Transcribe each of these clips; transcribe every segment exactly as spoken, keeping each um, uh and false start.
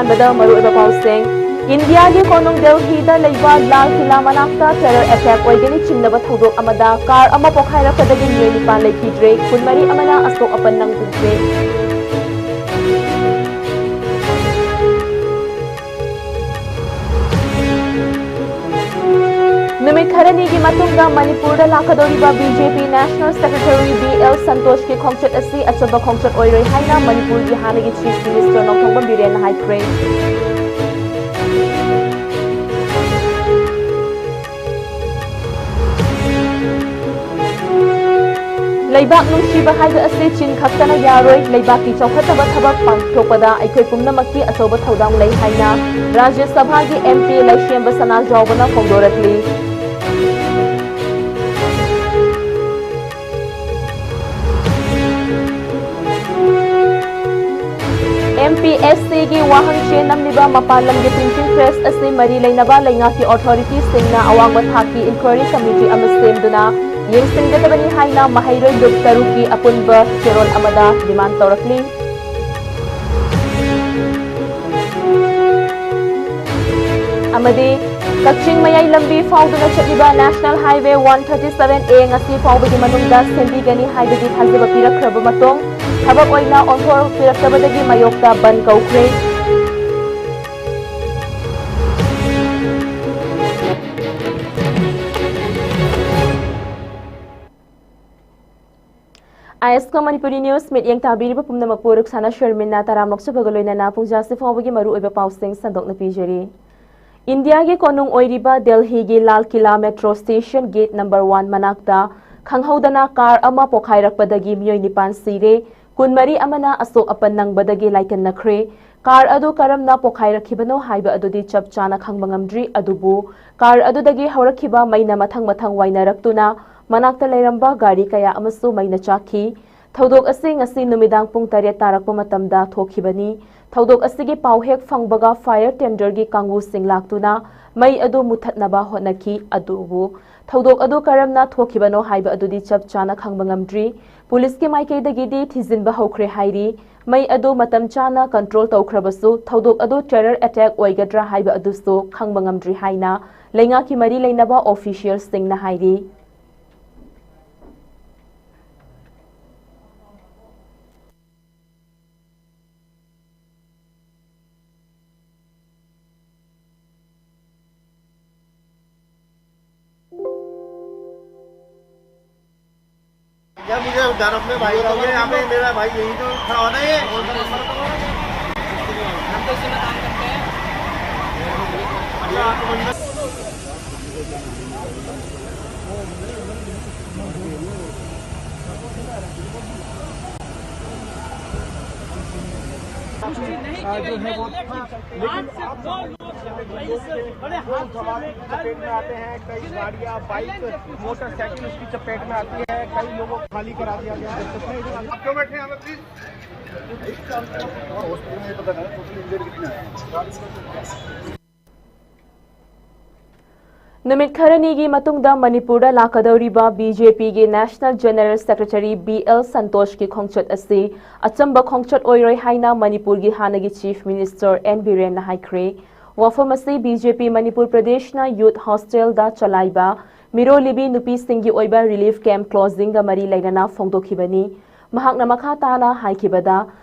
ꯑꯍꯥꯟꯕꯗ ꯃꯔꯨꯑꯣꯏꯕ ꯄꯥꯎꯁꯤꯡ꯫ ꯏꯟꯗꯤꯌꯥꯒꯤ ꯀꯣꯅꯨꯡ ꯗꯦꯜꯍꯤꯗ ꯂꯩꯕ ꯂꯥꯜ ꯀꯤꯂꯥ ꯃꯅꯥꯛꯇ terror attack ꯑꯣꯏꯒꯅꯤ ꯆꯤꯡꯅꯕ ꯊꯧꯗꯣꯛ ꯑꯃꯗ car ꯑꯃ ꯄꯣꯈꯥꯏꯔꯛꯄꯗꯒꯤ ꯃꯤꯑꯣꯏ ꯅꯤꯄꯥꯟ ꯂꯩꯈꯤꯗ꯭ꯔꯦ, ꯀꯨꯟꯃꯔꯤ ꯑꯃꯅ ꯑꯁꯣꯛ ꯑꯄꯟ ꯅꯪꯈꯤꯗ꯭ꯔꯦ꯫ ꯅꯨꯃꯤꯠ ꯈꯔꯅꯤꯒꯤ ꯃꯇꯨꯡꯗ ꯃꯅꯤꯄꯨꯔꯗ ꯂꯥꯛꯀꯗꯧꯔꯤꯕ BJP National Secretary B L ꯁꯟꯇꯣꯁꯀꯤ ꯈꯣꯡꯆꯠ ꯑꯁꯤ ꯑꯆꯝꯕ ꯈꯣꯡꯆꯠ ꯑꯣꯏꯔꯣꯏ ꯍꯥꯏꯅ ꯃꯅꯤꯄꯨꯔꯒꯤ ꯍꯥꯟꯅꯒꯤ Chief Minister ꯅꯣꯡꯊꯣꯝꯕꯝ ꯕꯤꯔꯦꯟꯅ ꯍꯥꯏꯈ꯭ꯔꯦ꯫ ꯂꯩꯕꯥꯛ ꯅꯨꯡꯁꯤꯕ ꯍꯥꯏꯕ ꯑꯁꯤ ꯆꯤꯟ ꯈꯛꯇꯅ ꯌꯥꯔꯣꯏ, ꯂꯩꯕꯥꯛꯀꯤ ꯆꯥꯎꯈꯠꯅꯕ ꯊꯕꯛ ꯄꯥꯡꯊꯣꯛꯄꯗ ꯑꯩꯈꯣꯏ ꯄꯨꯝꯅꯃꯛꯀꯤ ꯑꯆꯧꯕ ꯊꯧꯗꯥꯡ ꯂꯩ ꯍꯥꯏꯅ ꯔꯥꯖ꯭ꯌ ꯁꯚꯥꯒꯤ MP ꯂꯩꯁꯦꯝꯕ ꯁꯅꯥꯖꯥꯎꯕꯅ ꯐꯣꯡꯗꯣꯔꯛꯂꯤ꯫ MPSCꯒꯤ ꯋꯥꯍꯪ ꯆꯦ ꯅꯝꯂꯤꯕ ꯃꯄꯥꯟ ꯂꯝꯒꯤ printing press ꯑꯁꯤ ꯃꯔꯤ ꯂꯩꯅꯕ ꯂꯩꯉꯥꯛꯀꯤ authorityꯁꯤꯡꯅ ꯑꯋꯥꯡꯕ ꯊꯥꯛꯀꯤ inquiry committee ꯑꯃ ꯁꯦꯝꯗꯨꯅ ꯌꯦꯡꯁꯤꯟꯒꯗꯕꯅꯤ ꯍꯥꯏꯅ ꯃꯍꯩꯔꯣꯏ ꯂꯨꯞ ꯇꯔꯨꯛꯀꯤ ꯑꯄꯨꯟꯕ ꯆꯦꯔꯣꯜ ꯑꯃꯗ demand ꯇꯧꯔꯛꯂꯤ꯫ ꯑꯃꯗꯤ ꯀꯛꯆꯤꯡ ꯃꯌꯥꯏ ꯂꯝꯕꯤ ꯐꯥꯎꯗꯨꯅ ꯆꯠꯂꯤꯕ National Highway one thirty seven A ꯉꯁꯤ ꯐꯥꯎꯕꯒꯤ ꯃꯅꯨꯡꯗ ꯁꯦꯝꯕꯤꯒꯅꯤ ꯍꯥꯏꯕꯒꯤ ꯊꯥꯖꯕ ꯄꯤꯔꯛꯈ꯭ꯔꯕ ꯃꯇꯨꯡ, ꯊꯕꯛ ꯑꯣꯏꯅ ꯑꯣꯟꯊꯣꯔꯛꯄꯤꯔꯛꯇꯕꯗꯒꯤ ꯃꯥꯌꯣꯛꯇ ꯕꯟ ꯀꯧꯈ꯭ꯔꯦ꯫ ISCO Manipuri News ꯃꯤꯠꯌꯦꯡ ꯇꯥꯕꯤꯔꯤꯕ ꯄꯨꯝꯅꯃꯛꯄꯨ ꯔꯨꯛꯁꯥꯅꯥ ꯁꯔꯃꯤꯟꯅ ꯇꯔꯥꯝꯅ ꯑꯣꯛꯆꯕꯒ ꯂꯣꯏꯅꯅ ꯄꯨꯡꯖꯥꯁꯤ ꯐꯥꯎꯕꯒꯤ ꯃꯔꯨꯑꯣꯏꯕ ꯄꯥꯎꯁꯤꯡ ꯁꯟꯗꯣꯛꯅ ꯄꯤꯖꯔꯤ꯫ ꯏꯟꯗꯤꯌꯥꯒꯤ ꯀꯣꯅꯨꯡ ꯑꯣꯏꯔꯤꯕ ꯗꯦꯜꯍꯤꯒꯤ ꯂꯥꯜ Qila metro station gate number one ꯃꯅꯥꯛꯇ ꯈꯪꯍꯧꯗꯅ car ꯑꯃ ꯄꯣꯈꯥꯏꯔꯛꯄꯗꯒꯤ ꯃꯤꯑꯣꯏ ꯅꯤꯄꯥꯟ ꯁꯤꯔꯦ, ꯀꯨꯟꯃꯔꯤ ꯑꯃꯅ ꯑꯁꯣꯛ ꯑꯄꯟ ꯅꯪꯕꯗꯒꯤ ꯂꯥꯏꯀꯟꯅꯈ꯭ꯔꯦ꯫ Car ꯑꯗꯨ ꯀꯔꯝꯅ ꯄꯣꯈꯥꯏꯔꯛꯈꯤꯕꯅꯣ ꯍꯥꯏꯕ ꯑꯗꯨꯗꯤ ꯆꯞ ꯆꯥꯅ ꯈꯪꯕ ꯉꯝꯗ꯭ꯔꯤ, ꯑꯗꯨꯕꯨ car ꯑꯗꯨꯗꯒꯤ ꯍꯧꯔꯛꯈꯤꯕ ꯃꯩꯅ ꯃꯊꯪ ꯃꯊꯪ ꯋꯥꯏꯅꯔꯛꯇꯨꯅ ꯃꯅꯥꯛꯇ ꯂꯩꯔꯝꯕ ꯒꯥꯔꯤ ꯀꯌꯥ ꯑꯃꯁꯨ ꯃꯩꯅ ꯆꯥꯛꯈꯤ꯫ ꯊꯧꯗꯣꯛ ꯑꯁꯤ ꯉꯁꯤ ꯅꯨꯃꯤꯗꯥꯡ ꯄꯨꯡ ꯇꯔꯦꯠ ꯇꯥꯔꯛꯄ ꯃꯇꯝꯗ ꯊꯣꯛꯈꯤꯕꯅꯤ꯫ ꯊꯧꯗꯣꯛ ꯑꯁꯤꯒꯤ ꯄꯥꯎ ꯍꯦꯛ ꯐꯪꯕꯒ fire tenderꯒꯤ ꯀꯥꯡꯕꯨꯁꯤꯡ ꯂꯥꯛꯇꯨꯅ ꯃꯩ ꯑꯗꯨ ꯃꯨꯊꯠꯅꯕ ꯍꯣꯠꯅꯈꯤ, ꯑꯗꯨꯕꯨ ꯊꯧꯗꯣꯛ ꯑꯗꯨ ꯀꯔꯝꯅ ꯊꯣꯛꯈꯤꯕꯅꯣ ꯍꯥꯏꯕ ꯑꯗꯨꯗꯤ ꯆꯞ ꯆꯥꯅ ꯈꯪꯕ ꯉꯝꯗ꯭ꯔꯤ꯫ ꯄꯨꯂꯤꯁꯀꯤ ꯃꯥꯏꯀꯩꯗꯒꯤꯗꯤ ꯊꯤꯖꯤꯟꯕ ꯍꯧꯈ꯭ꯔꯦ ꯍꯥꯏꯔꯤ꯫ ꯃꯩ ꯑꯗꯨ ꯃꯇꯝ ꯆꯥꯅ ꯀꯟꯇ꯭ꯔꯣꯜ ꯇꯧꯈ꯭ꯔꯕꯁꯨ, ꯊꯧꯗꯣꯛ ꯑꯗꯨ ꯇꯦꯔꯔ ꯑꯦꯇꯦꯛ ꯑꯣꯏꯒꯗ꯭ꯔꯥ ꯍꯥꯏꯕ ꯑꯗꯨꯁꯨ ꯈꯪꯕ ꯉꯝꯗ꯭ꯔꯤ ꯍꯥꯏꯅ ꯂꯩꯉꯥꯛꯀꯤ ꯃꯔꯤ ꯂꯩꯅꯕ ꯑꯣꯐꯤꯁꯤꯌꯦꯜꯁꯤꯡꯅ ꯍꯥꯏꯔꯤ꯫ क्या मुझे डर अपने भाई का हो गया, यहाँ पे मेरा भाई यही तो खड़ा होना है। जो है वो था, लेकिन आप समझ सकते हैं कि लोग जो है वो सवारी की चपेट में आते हैं, कई गाड़ियाँ, बाइक, मोटरसाइकिल उसकी चपेट में आती है, कई लोगों को खाली करा दिया गया है। जो बैठे हैं, हमें प्लीज। हॉस्पिटल में पता चला, टोटल इंजर्ड कितने आए? ꯅꯨꯃꯤꯠ ꯈꯔꯅꯤꯒꯤ ꯃꯇꯨꯡꯗ ꯃꯅꯤꯄꯨꯔꯗ ꯂꯥꯛꯀꯗꯧꯔꯤꯕ ꯕꯤ ꯖꯦ ꯄꯤꯒꯤ national general secretary B L ꯁꯟꯇꯣꯁꯀꯤ ꯈꯣꯡꯆꯠ ꯑꯁꯤ ꯑꯆꯝꯕ ꯈꯣꯡꯆꯠ ꯑꯣꯏꯔꯣꯏ ꯍꯥꯏꯅ ꯃꯅꯤꯄꯨꯔꯒꯤ ꯍꯥꯟꯅꯒꯤ ꯆꯤꯐ ꯃꯤꯅꯤꯁꯇꯔ ꯑꯦꯟ ꯕꯤꯔꯦꯟꯅ ꯍꯥꯏꯈ꯭ꯔꯦ꯫ ꯋꯥꯐꯝ ꯑꯁꯤ ꯕꯤ ꯖꯦ ꯄꯤ ꯃꯅꯤꯄꯨꯔ ꯄ꯭ꯔꯗꯦꯁꯅ ꯌꯨꯊ ꯍꯣꯁꯇꯦꯜꯗ ꯆꯂꯥꯏꯕ ꯃꯤꯔꯣꯜꯂꯤꯕꯤ ꯅꯨꯄꯤꯁꯤꯡꯒꯤ ꯑꯣꯏꯕ ꯔꯤꯂꯤꯐ ꯀꯦꯝꯞ ꯀ꯭ꯂꯣꯖꯤꯡꯒ ꯃꯔꯤ ꯂꯩꯅꯅ ꯐꯣꯡꯗꯣꯛꯈꯤꯕꯅꯤ꯫ ꯃꯍꯥꯛꯅ ꯃꯈꯥ ꯇꯥꯅ ꯍꯥꯏꯈꯤꯕꯗ,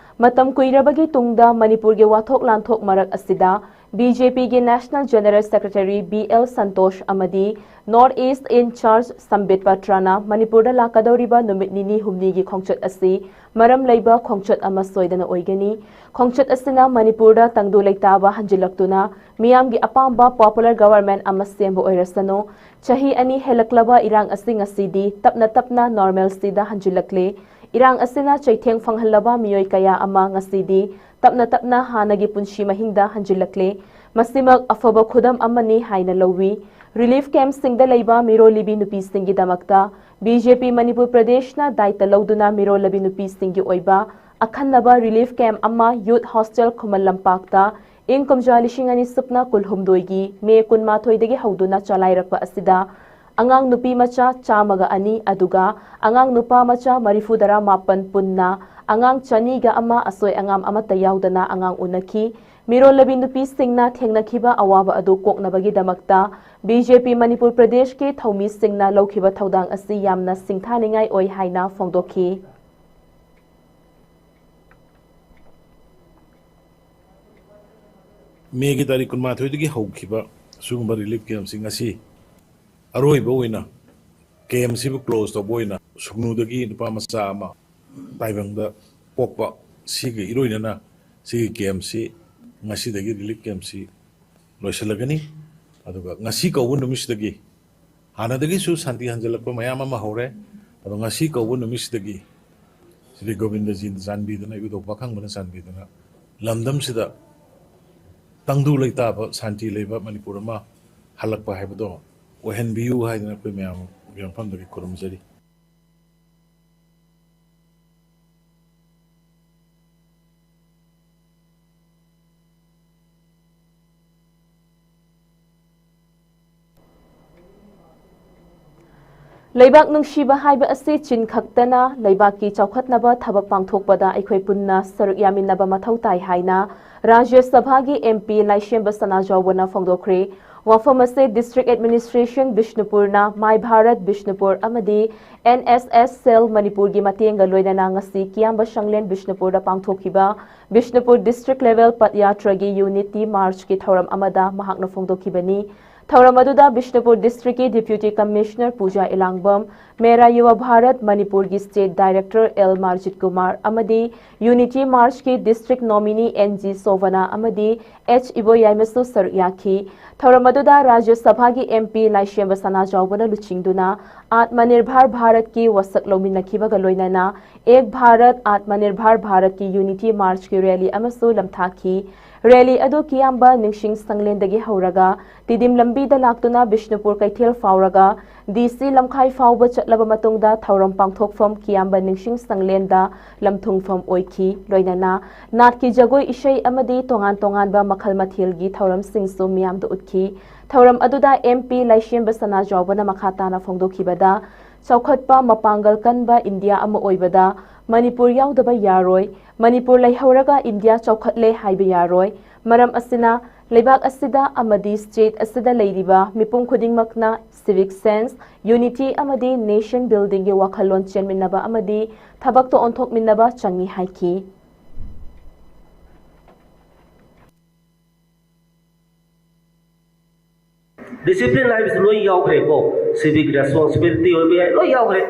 ꯃꯇꯝ ꯀꯨꯏꯔꯕꯒꯤ ꯇꯨꯡꯗ ꯃꯅꯤꯄꯨꯔꯒꯤ ꯋꯥꯊꯣꯛ ꯂꯥꯟꯊꯣꯛ ꯃꯔꯛ ꯑꯁꯤꯗ ꯕꯤ ꯖꯦ ꯄꯤꯒꯤ national general secretary B L Santosh ꯑꯃꯗꯤ ꯅꯣꯔꯊ ꯏꯁ꯭ꯠ ꯏꯟ ꯆꯥꯔꯖ ꯁꯝꯕꯤꯠ ꯄꯇ꯭ꯔꯅ ꯃꯅꯤꯄꯨꯔꯗ ꯂꯥꯛꯀꯗꯧꯔꯤꯕ ꯅꯨꯃꯤꯠ ꯅꯤꯅꯤ ꯍꯨꯝꯅꯤꯒꯤ ꯈꯣꯡꯆꯠ ꯑꯁꯤ ꯃꯔꯝ ꯂꯩꯕ ꯈꯣꯡꯆꯠ ꯑꯃ ꯁꯣꯏꯗꯅ ꯑꯣꯏꯒꯅꯤ꯫ ꯈꯣꯡꯆꯠ ꯑꯁꯤꯅ ꯃꯅꯤꯄꯨꯔꯗ ꯇꯪꯗꯨ ꯂꯩꯇꯥꯕ ꯍꯟꯖꯤꯜꯂꯛꯇꯨꯅ ꯃꯤꯌꯥꯝꯒꯤ ꯑꯄꯥꯝꯕ ꯄꯣꯄꯨꯂꯔ ꯒꯕꯔꯟꯃꯦꯟꯠ ꯑꯃ ꯁꯦꯝꯕ ꯑꯣꯏꯔꯁꯅꯨ꯫ ꯆꯍꯤ ꯑꯅꯤ ꯍꯦꯜꯂꯛꯂꯕ ꯏꯔꯥꯡ ꯑꯁꯤ ꯉꯁꯤꯗꯤ ꯇꯞꯅ ꯇꯞꯅ ꯅꯣꯔꯃꯦꯜꯁꯤꯗ ꯍꯟꯖꯤꯜꯂꯛꯂꯦ꯫ ꯏꯔꯥꯡ ꯑꯁꯤꯅ ꯆꯩꯊꯦꯡ ꯐꯪꯍꯜꯂꯕ ꯃꯤꯑꯣꯏ ꯀꯌꯥ ꯑꯃ ꯉꯁꯤꯗꯤ ꯇꯞꯅ ꯇꯞꯅ ꯍꯥꯟꯅꯒꯤ ꯄꯨꯟꯁꯤ ꯃꯍꯤꯡꯗ ꯍꯟꯖꯤꯜꯂꯛꯂꯦ꯫ ꯃꯁꯤꯃꯛ ꯑꯐꯕ ꯈꯨꯗꯝ ꯑꯃꯅꯤ ꯍꯥꯏꯅ ꯂꯧꯏ꯫ ꯔꯤꯂꯤꯐ ꯀꯦꯝꯞꯁꯤꯡꯗ ꯂꯩꯕ ꯃꯤꯔꯣꯜꯂꯤꯕꯤ ꯅꯨꯄꯤꯁꯤꯡꯒꯤꯗꯃꯛꯇ ꯕꯤ ꯖꯦ ꯄꯤ ꯃꯅꯤꯄꯨꯔ ꯄ꯭ꯔꯗꯦꯁꯅ ꯗꯥꯏꯇ ꯂꯧꯗꯨꯅ ꯃꯤꯔꯣꯜꯂꯤꯕꯤ ꯅꯨꯄꯤꯁꯤꯡꯒꯤ ꯑꯣꯏꯕ ꯑꯈꯟꯅꯕ ꯔꯤꯂꯤꯐ ꯀꯦꯝꯞ ꯑꯃ ꯌꯨꯊ ꯍꯣꯁꯇꯦꯜ ꯈꯨꯃꯟ ꯂꯝꯄꯥꯛꯇ ꯏꯪ ꯀꯨꯝꯖꯥ ꯂꯤꯁꯤꯡ ꯑꯅꯤ ꯁꯨꯞꯅ ꯀꯨꯟꯍꯨꯝꯗꯣꯏꯒꯤ ꯃꯦ ꯀꯨꯟꯃꯥꯊꯣꯏꯗꯒꯤ ꯍꯧꯗꯨꯅ ꯆꯂꯥꯏꯔꯛꯄ ꯑꯁꯤꯗ ꯑꯉꯥꯡ ꯅꯨꯄꯤ ꯃꯆꯥ ꯆꯥꯝꯃꯒ ꯑꯅꯤ, ꯑꯗꯨꯒ ꯑꯉꯥꯡ ꯅꯨꯄꯥ ꯃꯆꯥ ꯃꯔꯤꯐꯨꯇꯔꯥ ꯃꯥꯄꯟ ꯄꯨꯟꯅ ꯑꯉꯥꯡ ꯆꯅꯤꯒ ꯑꯃ ꯑꯁꯣꯏ ꯑꯉꯥꯝ ꯑꯃꯠꯇ ꯌꯥꯎꯗꯅ ꯑꯉꯥꯡ ꯎꯅꯈꯤ꯫ ꯃꯤꯔꯣꯜꯂꯕꯤ ꯅꯨꯄꯤꯁꯤꯡꯅ ꯊꯦꯡꯅꯈꯤꯕ ꯑꯋꯥꯕ ꯑꯗꯨ ꯀꯣꯛꯅꯕꯒꯤꯗꯃꯛꯇ ꯕꯤ ꯖꯦ ꯄꯤ ꯃꯅꯤꯄꯨꯔ ꯄ꯭ꯔꯗꯦꯁꯀꯤ ꯊꯧꯃꯤꯁꯤꯡꯅ ꯂꯧꯈꯤꯕ ꯊꯧꯗꯥꯡ ꯑꯁꯤ ꯌꯥꯝꯅ ꯁꯤꯡꯊꯥꯅꯤꯡꯉꯥꯏ ꯑꯣꯏ ꯍꯥꯏꯅ ꯐꯣꯡꯗꯣꯛꯈꯤ꯫ ꯃꯦꯒꯤ ꯇꯥꯔꯤꯛ ꯀꯨꯟꯃꯥꯊꯣꯏꯗꯒꯤ ꯍꯧꯈꯤꯕ ꯁꯤꯒꯨꯝꯕ ꯔꯤꯂꯤꯐ ꯀꯦꯝꯞꯁꯤꯡ ꯑꯁꯤ ꯑꯔꯣꯏꯕ ꯑꯣꯏꯅ ꯀꯦꯝꯞꯁꯤꯕꯨ ꯀ꯭ꯂꯣꯖ ꯇꯧꯕ ꯑꯣꯏꯅ ꯁꯨꯒꯅꯨꯗꯒꯤ ꯅꯨꯄꯥ ꯃꯆꯥ ꯑꯃ ꯇꯥꯏꯕꯪꯗ ꯄꯣꯛꯄ, ꯁꯤꯒ ꯏꯔꯣꯏꯅꯅ ꯁꯤꯒꯤ ꯀꯦꯝꯞꯁꯤ ꯉꯁꯤꯗꯒꯤ ꯔꯤꯂꯤꯐ ꯀꯦꯝꯞꯁꯤ ꯂꯣꯏꯁꯤꯜꯂꯒꯅꯤ꯫ ꯑꯗꯨꯒ ꯉꯁꯤ ꯀꯧꯕ ꯅꯨꯃꯤꯠꯁꯤꯗꯒꯤ ꯍꯥꯟꯅꯗꯒꯤꯁꯨ ꯁꯥꯟꯇꯤ ꯍꯟꯖꯤꯜꯂꯛꯄ ꯃꯌꯥꯝ ꯑꯃ ꯍꯧꯔꯦ꯫ ꯑꯗꯣ ꯉꯁꯤ ꯀꯧꯕ ꯅꯨꯃꯤꯠꯁꯤꯗꯒꯤ ꯁ꯭ꯔꯤ ꯒꯣꯕꯤꯟꯗꯖꯤꯅ ꯆꯥꯟꯕꯤꯗꯨꯅ, ꯏꯕꯨꯙꯧ ꯄꯥꯈꯪꯕꯅ ꯆꯥꯟꯕꯤꯗꯨꯅ ꯂꯝꯗꯝꯁꯤꯗ ꯇꯪꯗꯨ ꯂꯩꯇꯥꯕ ꯁꯥꯟꯇꯤ ꯂꯩꯕ ꯃꯅꯤꯄꯨꯔ ꯑꯃ ꯍꯜꯂꯛꯄ ꯍꯥꯏꯕꯗꯣ ꯑꯣꯏꯍꯟꯕꯤꯌꯨ ꯍꯥꯏꯗꯅ ꯑꯩꯈꯣꯏ ꯃꯌꯥꯝꯒꯤ ꯃꯐꯝꯗꯒꯤ ꯈꯨꯔꯨꯝꯖꯔꯤ꯫ ꯂꯩꯕꯥꯛ ꯅꯨꯡꯁꯤꯕ ꯍꯥꯏꯕ ꯑꯁꯤ ꯆꯤꯟ ꯈꯛꯇꯅ ꯂꯩꯕꯥꯛꯀꯤ ꯆꯥꯎꯈꯠꯅꯕ ꯊꯕꯛ ꯄꯥꯡꯊꯣꯛꯄꯗ ꯑꯩꯈꯣꯏ ꯄꯨꯟꯅ ꯁꯔꯨꯛ ꯌꯥꯃꯤꯟꯅꯕ ꯃꯊꯧ ꯇꯥꯏ ꯍꯥꯏꯅ ꯔꯥꯖ꯭ꯌ ꯁꯚꯥꯒꯤ ꯑꯦꯝ ꯄꯤ ꯂꯥꯏꯁꯦꯝꯕ ꯁꯅꯥꯖꯥꯎꯕꯅ ꯐꯣꯡꯗꯣꯛꯈ꯭ꯔꯦ꯫ ꯋꯥꯐꯝ ꯑꯁꯤ ꯗꯤꯁꯇ꯭ꯔꯤꯛ ꯑꯦꯗꯃꯤꯅꯤꯁꯇ꯭ꯔꯦꯁꯟ ꯕꯤꯁꯅꯨꯄꯨꯔꯅ ꯃꯥꯏ ꯚꯥꯔꯠ ꯕꯤꯁꯅꯨꯄꯨꯔ ꯑꯃꯗꯤ ꯑꯦꯟ ꯑꯦꯁ ꯑꯦꯁ ꯁꯦꯜ ꯃꯅꯤꯄꯨꯔꯒꯤ ꯃꯇꯦꯡꯒ ꯂꯣꯏꯅꯅ ꯉꯁꯤ ꯀꯤꯌꯥꯝꯕ ꯁꯪꯂꯦꯟ ꯕꯤꯁꯅꯨꯄꯨꯔꯗ ꯄꯥꯡꯊꯣꯛꯈꯤꯕ ꯕꯤꯁꯅꯨꯄꯨꯔ ꯗꯤꯁꯇ꯭ꯔꯤꯛ ꯂꯦꯚꯦꯜ ꯄꯗꯌꯥꯇ꯭ꯔꯥꯒꯤ ꯌꯨꯅꯤꯇꯤ ꯃꯥꯔꯆꯀꯤ ꯊꯧꯔꯝ ꯑꯃꯗ ꯃꯍꯥꯛꯅ ꯐꯣꯡꯗꯣꯛꯈꯤꯕꯅꯤ꯫ ꯊꯧꯔꯝ ꯑꯗꯨꯗ ꯕꯤꯁꯅꯨꯄꯨꯔ ꯗꯤꯁꯇ꯭ꯔꯤꯛꯀꯤ ꯗꯤꯄ꯭ꯌꯨꯇꯤ ꯀꯃꯤꯁꯅꯔ ꯄꯨꯖꯥ ꯏꯂꯥꯡꯕꯝ, ꯃꯦꯔꯥ ꯌꯨꯋꯥ ꯚꯥꯔꯠ ꯃꯅꯤꯄꯨꯔꯒꯤ state director L Marjit Kumar ꯑꯃꯗꯤ ꯌꯨꯅꯤꯇꯤ ꯃꯥꯔꯆꯀꯤ ꯗꯤꯁꯇ꯭ꯔꯤꯛ ꯅꯣꯃꯤꯅꯤ ꯑꯦꯟ ꯖꯤ ꯁꯣꯚꯅꯥ ꯑꯃꯗꯤ ꯑꯦꯆ ꯏꯕꯣꯌꯥꯏꯃꯁꯨ ꯁꯔꯨꯛ ꯌꯥꯈꯤ꯫ ꯊꯧꯔꯝ ꯑꯗꯨꯗ ꯔꯥꯖ꯭ꯌ ꯁꯚꯥꯒꯤ ꯑꯦꯝ ꯄꯤ ꯂꯥꯏꯁꯦꯝꯕ ꯁꯅꯥꯖꯥꯎꯕꯅ ꯂꯨꯆꯤꯡꯗꯨꯅ ꯑꯥꯠꯃꯅꯤꯔꯚꯥꯔ ꯚꯥꯔꯠꯀꯤ ꯋꯥꯁꯛ ꯂꯧꯃꯤꯟꯅꯈꯤꯕꯒ ꯂꯣꯏꯅꯅ ꯑꯦꯛ ꯚꯥꯔꯠ ꯑꯥꯠꯃꯅꯤꯔꯚꯥꯔ ꯚꯥꯔꯠꯀꯤ ꯌꯨꯅꯤꯇꯤ ꯃꯥꯔꯆꯀꯤ ꯔꯦꯂꯤ ꯑꯃꯁꯨ ꯂꯝꯊꯥꯈꯤ꯫ ꯔꯦꯂꯤ ꯑꯗꯨ ꯀꯤꯌꯥꯝꯕ ꯅꯤꯡꯁꯤꯡ ꯁꯪꯂꯦꯟꯗꯒꯤ ꯍꯧꯔꯒ ꯇꯤꯗꯤꯝ ꯂꯝꯕꯤꯗ ꯂꯥꯛꯇꯨꯅ ꯕꯤꯁꯅꯨꯄꯨꯔ ꯀꯩꯊꯦꯜ ꯐꯥꯎꯔꯒ ꯗꯤ ꯁꯤ ꯂꯝꯈꯥꯏ ꯐꯥꯎꯕ ꯆꯠꯂꯕ ꯃꯇꯨꯡꯗ ꯊꯧꯔꯝ ꯄꯥꯡꯊꯣꯛꯐꯝ ꯀꯤꯌꯥꯝꯕ ꯅꯤꯡꯁꯤꯡ ꯁꯪꯂꯦꯟꯗ ꯂꯝꯊꯨꯡꯐꯝ ꯑꯣꯏꯈꯤ꯫ ꯂꯣꯏꯅꯅ ꯅꯥꯠꯀꯤ ꯖꯒꯣꯏ ꯏꯁꯩ ꯑꯃꯗꯤ ꯇꯣꯉꯥꯟ ꯇꯣꯉꯥꯟꯕ ꯃꯈꯜ ꯃꯊꯦꯜꯒꯤ ꯊꯧꯔꯝꯁꯤꯡꯁꯨ ꯃꯤꯌꯥꯝꯗ ꯎꯠꯈꯤ꯫ ꯊꯧꯔꯝ ꯑꯗꯨꯗ ꯑꯦꯝ ꯄꯤ ꯂꯥꯏꯁꯦꯝꯕ ꯁꯅꯥꯖꯥꯎꯕꯅ ꯃꯈꯥ ꯇꯥꯅ ꯐꯣꯡꯗꯣꯛꯈꯤꯕꯗ, ꯆꯥꯎꯈꯠꯄ ꯃꯄꯥꯡꯒꯜ ꯀꯟꯕ ꯏꯟꯗꯤꯌꯥ ꯑꯃ ꯑꯣꯏꯕꯗ ꯃꯅꯤꯄꯨꯔ ꯌꯥꯎꯗꯕ ꯌꯥꯔꯣꯏ, ꯃꯅꯤꯄꯨꯔ ꯂꯩꯍꯧꯔꯒ ꯏꯟꯗꯤꯌꯥ ꯆꯥꯎꯈꯠꯂꯦ ꯍꯥꯏꯕ ꯌꯥꯔꯣꯏ꯫ ꯃꯔꯝ ꯑꯁꯤꯅ ꯂꯩꯕꯥꯛ ꯑꯁꯤꯗ ꯑꯃꯗꯤ ꯁ꯭ꯇꯦꯠ ꯑꯁꯤꯗ ꯂꯩꯔꯤꯕ ꯃꯤꯄꯨꯝ ꯈꯨꯗꯤꯡꯃꯛꯅ ꯁꯤꯚꯤꯛ ꯁꯦꯟꯁ, ꯌꯨꯅꯤꯇꯤ ꯑꯃꯗꯤ ꯅꯦꯁꯟ ꯕꯤꯜꯗꯤꯡꯒꯤ ꯋꯥꯈꯜꯂꯣꯟ ꯆꯦꯟꯃꯤꯟꯅꯕ ꯑꯃꯗꯤ ꯊꯕꯛꯇ ꯑꯣꯟꯊꯣꯛꯃꯤꯟꯅꯕ ꯆꯪꯏ ꯍꯥꯏꯈꯤ꯫ ꯗꯤꯁꯤꯄ꯭ꯂꯤꯟ ꯍꯥꯏꯕꯁꯤ ꯂꯣꯏ ꯌꯥꯎꯈ꯭ꯔꯦꯀꯣ꯫ ꯁꯤꯚꯤꯛ ꯔꯦꯁꯄꯣꯟꯁꯤꯕꯤꯂꯤꯇꯤ ꯑꯣꯏꯕ ꯌꯥꯏ, ꯂꯣꯏ ꯌꯥꯎꯈ꯭ꯔꯦ꯫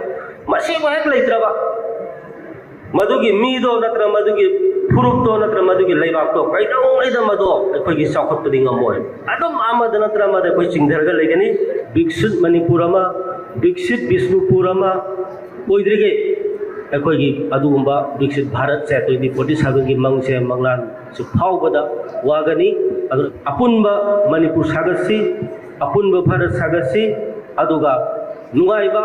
ꯃꯁꯤꯕꯨ ꯍꯦꯛ ꯂꯩꯇ꯭ꯔꯕ, ꯃꯗꯨꯒꯤ ꯃꯤꯗꯣ ꯅꯠꯇ꯭ꯔ ꯃꯗꯨꯒꯤ ꯐꯨꯔꯨꯞꯇꯣ ꯅꯠꯇ꯭ꯔ ꯃꯗꯨꯒꯤ ꯂꯩꯕꯥꯛꯇꯣ ꯀꯩꯗꯧꯉꯩꯗ ꯃꯗꯣ ꯑꯩꯈꯣꯏꯒꯤ ꯆꯥꯎꯈꯠꯄꯗꯤ ꯉꯝꯃꯣꯏ꯫ ꯑꯗꯨꯝ ꯑꯃꯗ ꯅꯠꯇ꯭ꯔ ꯑꯃꯗ ꯑꯩꯈꯣꯏ ꯆꯤꯡꯊꯔꯒ ꯂꯩꯒꯅꯤ꯫ ꯕꯤꯛꯁꯤꯠ ꯃꯅꯤꯄꯨꯔ ꯑꯃ, ꯕꯤꯛꯁꯤꯠ ꯕꯤꯁꯅꯨꯄꯨꯔ ꯑꯃ ꯑꯣꯏꯗ꯭ꯔꯤꯉꯩ ꯑꯩꯈꯣꯏꯒꯤ ꯑꯗꯨꯒꯨꯝꯕ ꯕꯤꯛꯁꯤꯠ ꯚꯥꯔꯠꯁꯦ ꯇ꯭ꯋꯦꯟꯇꯤ ꯐꯣꯔꯇꯤ ꯁꯚꯦꯟꯒꯤ ꯃꯪꯁꯦ ꯃꯪꯂꯥꯟꯁꯨ ꯐꯥꯎꯕꯗ ꯋꯥꯒꯅꯤ꯫ ꯑꯗꯨꯅ ꯑꯄꯨꯟꯕ ꯃꯅꯤꯄꯨꯔ ꯁꯥꯒꯠꯁꯤ, ꯑꯄꯨꯟꯕ ꯚꯥꯔꯠ ꯁꯥꯒꯠꯁꯤ, ꯑꯗꯨꯒ ꯅꯨꯡꯉꯥꯏꯕ,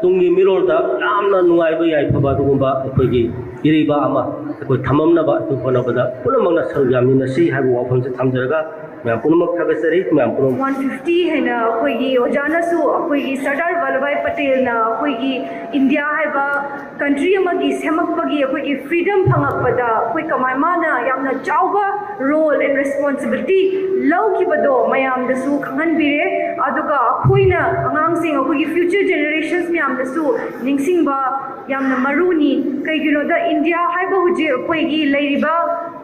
ꯇꯨꯡꯒꯤ ꯃꯤꯔꯣꯜꯗ ꯌꯥꯝꯅ ꯅꯨꯡꯉꯥꯏꯕ ꯌꯥꯏꯐꯕ ꯑꯗꯨꯒꯨꯝꯕ ꯑꯩꯈꯣꯏꯒꯤ ꯏꯔꯤꯕ ꯑꯃ ꯑꯩꯈꯣꯏ ꯊꯝꯃꯝꯅꯕ ꯑꯩꯈꯣꯏ ꯍꯣꯠꯅꯕꯗ ꯄꯨꯝꯅꯃꯛꯅ ꯁꯔꯨꯛ ꯌꯥꯃꯤꯟꯅꯁꯤ ꯍꯥꯏꯕ ꯋꯥꯐꯝꯁꯦ ꯊꯝꯖꯔꯒ ꯃꯌꯥꯝ ꯄꯨꯝꯅꯃꯛ ꯊꯥꯒꯠꯆꯔꯤ꯫ ꯃꯌꯥꯝ ꯄꯨꯝꯅꯃꯛ ꯋꯥꯟ ꯐꯤꯐꯇꯤ ꯍꯥꯏꯅ ꯑꯩꯈꯣꯏꯒꯤ ꯑꯣꯖꯥꯅꯁꯨ ꯑꯩꯈꯣꯏꯒꯤ ꯁꯔꯗꯥꯔ ꯚꯜꯂꯚꯚꯥꯏ ꯄꯇꯦꯜꯅ ꯑꯩꯈꯣꯏꯒꯤ ꯏꯟꯗꯤꯌꯥ ꯍꯥꯏꯕ ꯀꯟꯇ꯭ꯔꯤ ꯑꯃꯒꯤ ꯁꯦꯝꯃꯛꯄꯒꯤ ꯑꯩꯈꯣꯏꯒꯤ ꯐ꯭ꯔꯤꯗꯝ ꯐꯪꯉꯛꯄꯗ ꯑꯩꯈꯣꯏ ꯀꯃꯥꯏ ꯃꯥꯅ ꯌꯥꯝꯅ ꯆꯥꯎꯕ ꯔꯣꯜ ꯑꯦꯟ ꯔꯦꯁꯄꯣꯟꯁꯤꯕꯤꯂꯤꯇꯤ ꯂꯧꯈꯤꯕꯗꯣ ꯃꯌꯥꯝꯗꯁꯨ ꯈꯪꯍꯟꯕꯤꯔꯦ꯫ ꯑꯗꯨꯒ ꯑꯩꯈꯣꯏꯅ ꯑꯉꯥꯡꯁꯤꯡ ꯑꯩꯈꯣꯏꯒꯤ ꯐ꯭ꯌꯨꯆꯔ ꯖꯦꯅꯦꯔꯦꯁꯟꯁ ꯃꯌꯥꯝꯗꯁꯨ ꯅꯤꯡꯁꯤꯡꯕ ꯌꯥꯝꯅ ꯃꯔꯨꯅꯤ꯫ ꯀꯩꯒꯤꯅꯣꯗ ꯏꯟꯗꯤꯌꯥ ꯍꯥꯏꯕ ꯍꯧꯖꯤꯛ ꯑꯩꯈꯣꯏꯒꯤ ꯂꯩꯔꯤꯕ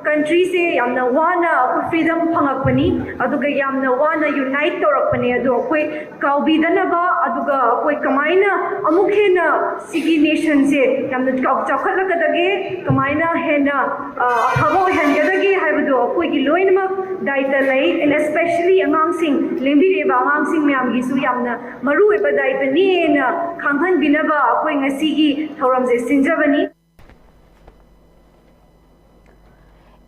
ꯀꯟꯇ꯭ꯔꯤꯁꯦ ꯌꯥꯝꯅ ꯋꯥꯅ ꯑꯩꯈꯣꯏ ꯐ꯭ꯔꯤꯗꯝ ꯐꯪꯉꯛꯄꯅꯤ, ꯑꯗꯨꯒ ꯌꯥꯝꯅ ꯋꯥꯅ ꯌꯨꯅꯥꯏꯠ ꯇꯧꯔꯛꯄꯅꯦ꯫ ꯑꯗꯣ ꯑꯩꯈꯣꯏ ꯀꯥꯎꯕꯤꯗꯅꯕ, ꯑꯗꯨꯒ ꯑꯩꯈꯣꯏ ꯀꯃꯥꯏꯅ ꯑꯃꯨꯛ ꯍꯦꯟꯅ ꯁꯤꯒꯤ ꯅꯦꯁꯟꯁꯦ ꯌꯥꯝꯅ ꯆꯥꯎ- ꯆꯥꯎꯈꯠꯂꯛꯀꯗꯒꯦ, ꯀꯃꯥꯏꯅ ꯍꯦꯟꯅ ꯑ, ꯑꯐꯕ ꯑꯣꯏꯍꯟꯒꯗꯒꯦ ꯍꯥꯏꯕꯗꯣ ꯑꯩꯈꯣꯏꯒꯤ ꯂꯣꯏꯅꯃꯛ ꯗꯥꯏꯇ ꯂꯩ꯫ ꯑꯦꯟ ꯑꯦꯁꯄꯦꯁꯂꯤ ꯑꯉꯥꯡꯁꯤꯡ, ꯂꯦꯡꯕꯤꯔꯛꯏꯕ ꯑꯉꯥꯡꯁꯤꯡ ꯃꯌꯥꯝꯒꯤꯁꯨ ꯌꯥꯝꯅ ꯃꯔꯨ ꯑꯣꯏꯕ ꯗꯥꯏꯇꯅꯤꯅ ꯈꯪꯍꯟꯕꯤꯅꯕ ꯑꯩꯈꯣꯏ ꯉꯁꯤꯒꯤ ꯊꯧꯔꯝꯁꯦ ꯁꯤꯟꯖꯕꯅꯤ꯫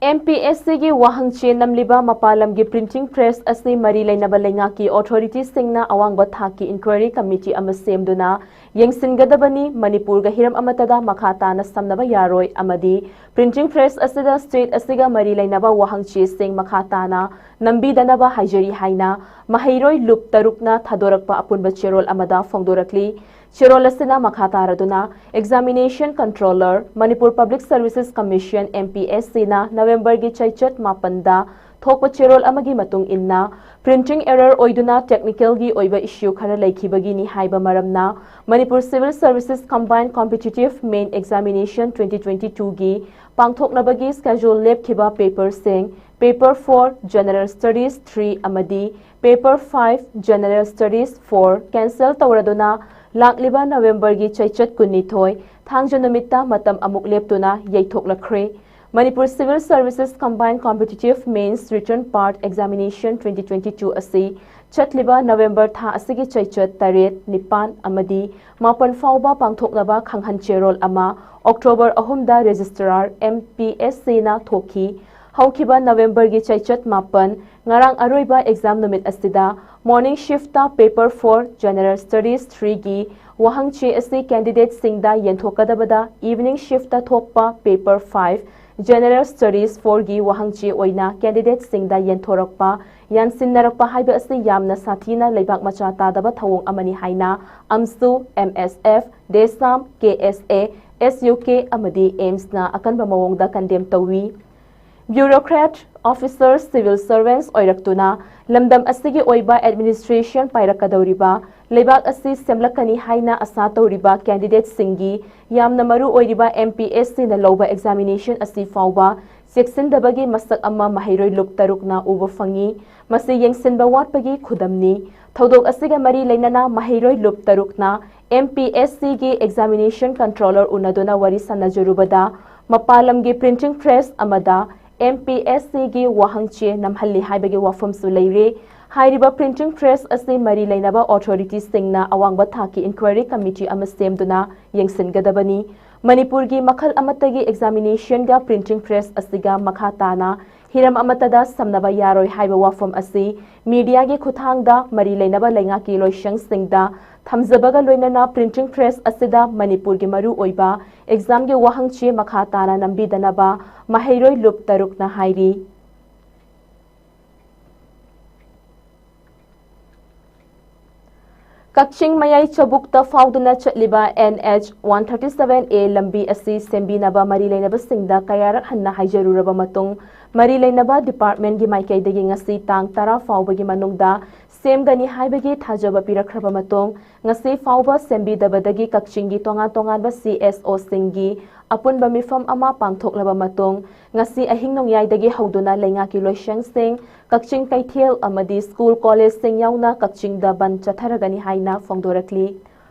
M P S Cꯒꯤ ꯋꯥꯍꯪ ꯆꯦ ꯅꯝꯂꯤꯕ ꯃꯄꯥꯟ ꯂꯝꯒꯤ printing press ꯑꯁꯤ ꯃꯔꯤ ꯂꯩꯅꯕ ꯂꯩꯉꯥꯛꯀꯤ authorityꯁꯤꯡꯅ ꯑꯋꯥꯡꯕ ꯊꯥꯛꯀꯤ inquiry committee ꯑꯃ ꯁꯦꯝꯗꯨꯅ ꯌꯦꯡꯁꯤꯟꯒꯗꯕꯅꯤ꯫ ꯃꯅꯤꯄꯨꯔꯒ ꯍꯤꯔꯝ ꯑꯃꯠꯇꯗ ꯃꯈꯥ ꯇꯥꯅ ꯁꯝꯅꯕ ꯌꯥꯔꯣꯏ ꯑꯃꯗꯤ printing press ꯑꯁꯤꯗ state ꯑꯁꯤꯒ ꯃꯔꯤ ꯂꯩꯅꯕ ꯋꯥꯍꯪ ꯆꯦꯁꯤꯡ ꯃꯈꯥ ꯇꯥꯅ ꯅꯝꯕꯤꯗꯅꯕ ꯍꯥꯏꯖꯔꯤ ꯍꯥꯏꯅ ꯃꯍꯩꯔꯣꯏ ꯂꯨꯞ ꯇꯔꯨꯛꯅ ꯊꯥꯗꯣꯔꯛꯄ ꯑꯄꯨꯟꯕ ꯆꯦꯔꯣꯜ ꯑꯃꯗ ꯐꯣꯡꯗꯣꯔꯛꯂꯤ꯫ ꯆꯦꯔꯣꯜ ꯑꯁꯤꯅ ꯃꯈꯥ ꯇꯥꯔꯗꯨꯅ Examination Controller, Manipur Public Services Commission, M P S Cꯅ ꯅꯕꯦꯝꯕꯔꯒꯤ ꯆꯩꯆꯠ ꯃꯥꯄꯟꯗ ꯊꯣꯛꯄ ꯆꯦꯔꯣꯜ ꯑꯃꯒꯤ ꯃꯇꯨꯡ ꯏꯟꯅ, printing error ꯑꯣꯏꯗꯨꯅ technicalꯒꯤ ꯑꯣꯏꯕ issue ꯈꯔ ꯂꯩꯈꯤꯕꯒꯤꯅꯤ ꯍꯥꯏꯕ ꯃꯔꯝꯅ, Manipur Civil Services Combined Competitive Main Examination twenty twenty-twoꯒꯤ ꯄꯥꯡꯊꯣꯛꯅꯕꯒꯤ schedule ꯂꯦꯞꯈꯤꯕ paperꯁꯤꯡ, Paper four, General Studies three ꯑꯃꯗꯤ Paper five, General Studies four cancel ꯇꯧꯔꯗꯨꯅ ꯂꯥꯛꯂꯤꯕ ꯅꯕꯦꯝꯕꯔꯒꯤ ꯆꯩꯆꯠ ꯀꯨꯟꯅꯤꯊꯣꯏ, ꯊꯥꯡꯖ ꯅꯨꯃꯤꯠꯇ ꯃꯇꯝ ꯑꯃꯨꯛ ꯂꯦꯞꯇꯨꯅ ꯌꯩꯊꯣꯛꯂꯛꯈ꯭ꯔꯦ꯫ Manipur Civil Services Combined Competitive Mains Written Part Examination twenty twenty-two ꯑꯁꯤ ꯆꯠꯂꯤꯕ ꯅꯕꯦꯝꯕꯔ ꯊꯥ ꯑꯁꯤꯒꯤ ꯆꯩꯆꯠ ꯇꯔꯦꯠ, ꯅꯤꯄꯥꯟ ꯑꯃꯗꯤ ꯃꯥꯄꯟ ꯐꯥꯎꯕ ꯄꯥꯡꯊꯣꯛꯅꯕ ꯈꯪꯍꯟ ꯆꯦꯔꯣꯜ ꯑꯃ ꯑꯣꯛꯇꯣꯕꯔ ꯑꯍꯨꯝꯗ Registrar, M P S Cꯅ ꯊꯣꯛꯈꯤ꯫ ꯍꯧꯈꯤꯕ ꯅꯕꯦꯝꯕꯔꯒꯤ ꯆꯩꯆꯠ ꯃꯥꯄꯟ, ꯉꯔꯥꯡ ꯑꯔꯣꯏꯕ exam ꯅꯨꯃꯤꯠ ꯑꯁꯤꯗ morning shiftꯇ Paper four, General Studies threeꯒꯤ ꯋꯥꯍꯪ ꯆꯦ ꯑꯁꯤ candidateꯁꯤꯡꯗ ꯌꯦꯟꯊꯣꯛꯀꯗꯕꯗ evening shiftꯇ ꯊꯣꯛꯄ Paper five, General Studies fourꯒꯤ ꯋꯥꯍꯪ ꯆꯦ ꯑꯣꯏꯅ candidateꯁꯤꯡꯗ ꯌꯦꯟꯊꯣꯔꯛꯄ, ꯌꯥꯟꯁꯤꯟꯅꯔꯛꯄ ꯍꯥꯏꯕ ꯑꯁꯤ ꯌꯥꯝꯅ ꯁꯥꯊꯤꯅ ꯂꯩꯕꯥꯛ ꯃꯆꯥ ꯇꯥꯗꯕ ꯊꯧꯑꯣꯡ ꯑꯃꯅꯤ ꯍꯥꯏꯅ AMSU, M S F, DESAM, K S A, S U K ꯑꯃꯗꯤ AIMSꯅ ꯑꯀꯟꯕ ꯃꯑꯣꯡꯗ condemn ꯇꯧꯏ꯫ Bureaucrat, officers, civil servants ꯑꯣꯏꯔꯛꯇꯨꯅ ꯂꯝꯗꯝ ꯑꯁꯤꯒꯤ ꯑꯣꯏꯕ administration ꯄꯥꯏꯔꯛꯀꯗꯧꯔꯤꯕ, ꯂꯩꯕꯥꯛ ꯑꯁꯤ ꯁꯦꯝꯂꯛꯀꯅꯤ ꯍꯥꯏꯅ ꯑꯁꯥ ꯇꯧꯔꯤꯕ candidateꯁꯤꯡꯒꯤ ꯌꯥꯝꯅ ꯃꯔꯨ ꯑꯣꯏꯔꯤꯕ M P S Cꯅ ꯂꯧꯕ examination ꯑꯁꯤ ꯐꯥꯎꯕ ꯆꯦꯛꯁꯤꯟꯗꯕꯒꯤ ꯃꯁꯛ ꯑꯃ ꯃꯍꯩꯔꯣꯏ ꯂꯨꯞ ꯇꯔꯨꯛꯅ ꯎꯕ ꯐꯪꯏ꯫ ꯃꯁꯤ ꯌꯦꯡꯁꯤꯟꯕ ꯋꯥꯠꯄꯒꯤ ꯈꯨꯗꯝꯅꯤ꯫ ꯊꯧꯗꯣꯛ ꯑꯁꯤꯒ ꯃꯔꯤ ꯂꯩꯅꯅ ꯃꯍꯩꯔꯣꯏ ꯂꯨꯞ ꯇꯔꯨꯛꯅ M P S Cꯒꯤ examination controller ꯎꯅꯗꯨꯅ ꯋꯥꯔꯤ ꯁꯥꯟꯅꯖꯔꯨꯕꯗ, ꯃꯄꯥꯟ ꯂꯝꯒꯤ printing press ꯑꯃꯗ M P S Cꯒꯤ ꯋꯥꯍꯪ ꯆꯦ ꯅꯝꯍꯜꯂꯤ ꯍꯥꯏꯕꯒꯤ ꯋꯥꯐꯝꯁꯨ ꯂꯩꯔꯦ꯫ ꯍꯥꯏꯔꯤꯕ printing press ꯑꯁꯤ ꯃꯔꯤ ꯂꯩꯅꯕ authorityꯁꯤꯡꯅ ꯑꯋꯥꯡꯕ ꯊꯥꯛꯀꯤ inquiry committee ꯑꯃ ꯁꯦꯝꯗꯨꯅ ꯌꯦꯡꯁꯤꯟꯒꯗꯕꯅꯤ꯫ ꯃꯅꯤꯄꯨꯔꯒꯤ ꯃꯈꯜ ꯑꯃꯠꯇꯒꯤ examination ꯒ printing press ꯑꯁꯤꯒ ꯃꯈꯥ ꯇꯥꯅ ꯍꯤꯔꯝ ꯑꯃꯠꯇꯗ ꯁꯝꯅꯕ ꯌꯥꯔꯣꯏ ꯍꯥꯏꯕ ꯋꯥꯐꯝ ꯑꯁꯤ media ꯒꯤ ꯈꯨꯠꯊꯥꯡꯗ ꯃꯔꯤ ꯂꯩꯅꯕ ꯂꯩꯉꯥꯛꯀꯤ ꯂꯣꯏꯁꯪꯁꯤꯡꯗ ꯊꯝꯖꯕꯒ ꯂꯣꯏꯅꯅ printing press ꯑꯁꯤꯗ ꯃꯅꯤꯄꯨꯔꯒꯤ ꯃꯔꯨ ꯑꯣꯏꯕ exam ꯒꯤ ꯋꯥꯍꯪ ꯆꯦ ꯃꯈꯥ ꯇꯥꯅ ꯅꯝꯕꯤꯗꯅꯕ ꯃꯍꯩꯔꯣꯏ ꯂꯨꯞ ꯇꯔꯨꯛꯅ ꯍꯥꯏꯔꯤ꯫ ꯀꯛꯆꯤꯡ ꯃꯌꯥꯏ ꯆꯕꯨꯛꯇ ꯐꯥꯎꯗꯨꯅ ꯆꯠꯂꯤꯕ N H one thirty seven A ꯂꯝꯕꯤ ꯑꯁꯤ ꯁꯦꯝꯕꯤꯅꯕ ꯃꯔꯤ ꯂꯩꯅꯕꯁꯤꯡꯗ ꯀꯌꯥꯔꯛ ꯍꯟꯅ ꯍꯥꯏꯖꯔꯨꯔꯕ ꯃꯇꯨꯡ, ꯃꯔꯤ ꯂꯩꯅꯕ department ꯀꯤ ꯃꯥꯏꯀꯩꯗꯒꯤ ꯉꯁꯤ ꯇꯥꯡ ꯇꯔꯥ ꯐꯥꯎꯕꯒꯤ ꯃꯅꯨꯡꯗ ꯁꯦꯝꯒꯅꯤ ꯍꯥꯏꯕꯒꯤ ꯊꯥꯖꯕ ꯄꯤꯔꯛꯈ꯭ꯔꯕ ꯃꯇꯨꯡ, ꯉꯁꯤ ꯐꯥꯎꯕ ꯁꯦꯝꯕꯤꯗꯕꯗꯒꯤ ꯀꯛꯆꯤꯡꯒꯤ ꯇꯣꯉꯥꯟ ꯇꯣꯉꯥꯟꯕ C S O ꯁꯤꯡꯒꯤ ꯑꯄꯨꯟꯕ ꯃꯤꯐꯝ ꯑꯃ ꯄꯥꯡꯊꯣꯛꯂꯕ ꯃꯇꯨꯡ, ꯉꯁꯤ ꯑꯍꯤꯡ ꯅꯣꯡꯌꯥꯏꯗꯒꯤ ꯍꯧꯗꯨꯅ ꯂꯩꯉꯥꯛꯀꯤ ꯂꯣꯏꯁꯪꯁꯤꯡ, ꯀꯛꯆꯤꯡ ꯀꯩꯊꯦꯜ ꯑꯃꯗꯤ school college ꯁꯤꯡ ꯌꯥꯎꯅ ꯀꯛꯆꯤꯡꯗ ꯕꯟꯗ ꯆꯠꯊꯔꯒꯅꯤ ꯍꯥꯏꯅ ꯐꯣꯡꯗꯣꯔꯛꯂꯤ꯫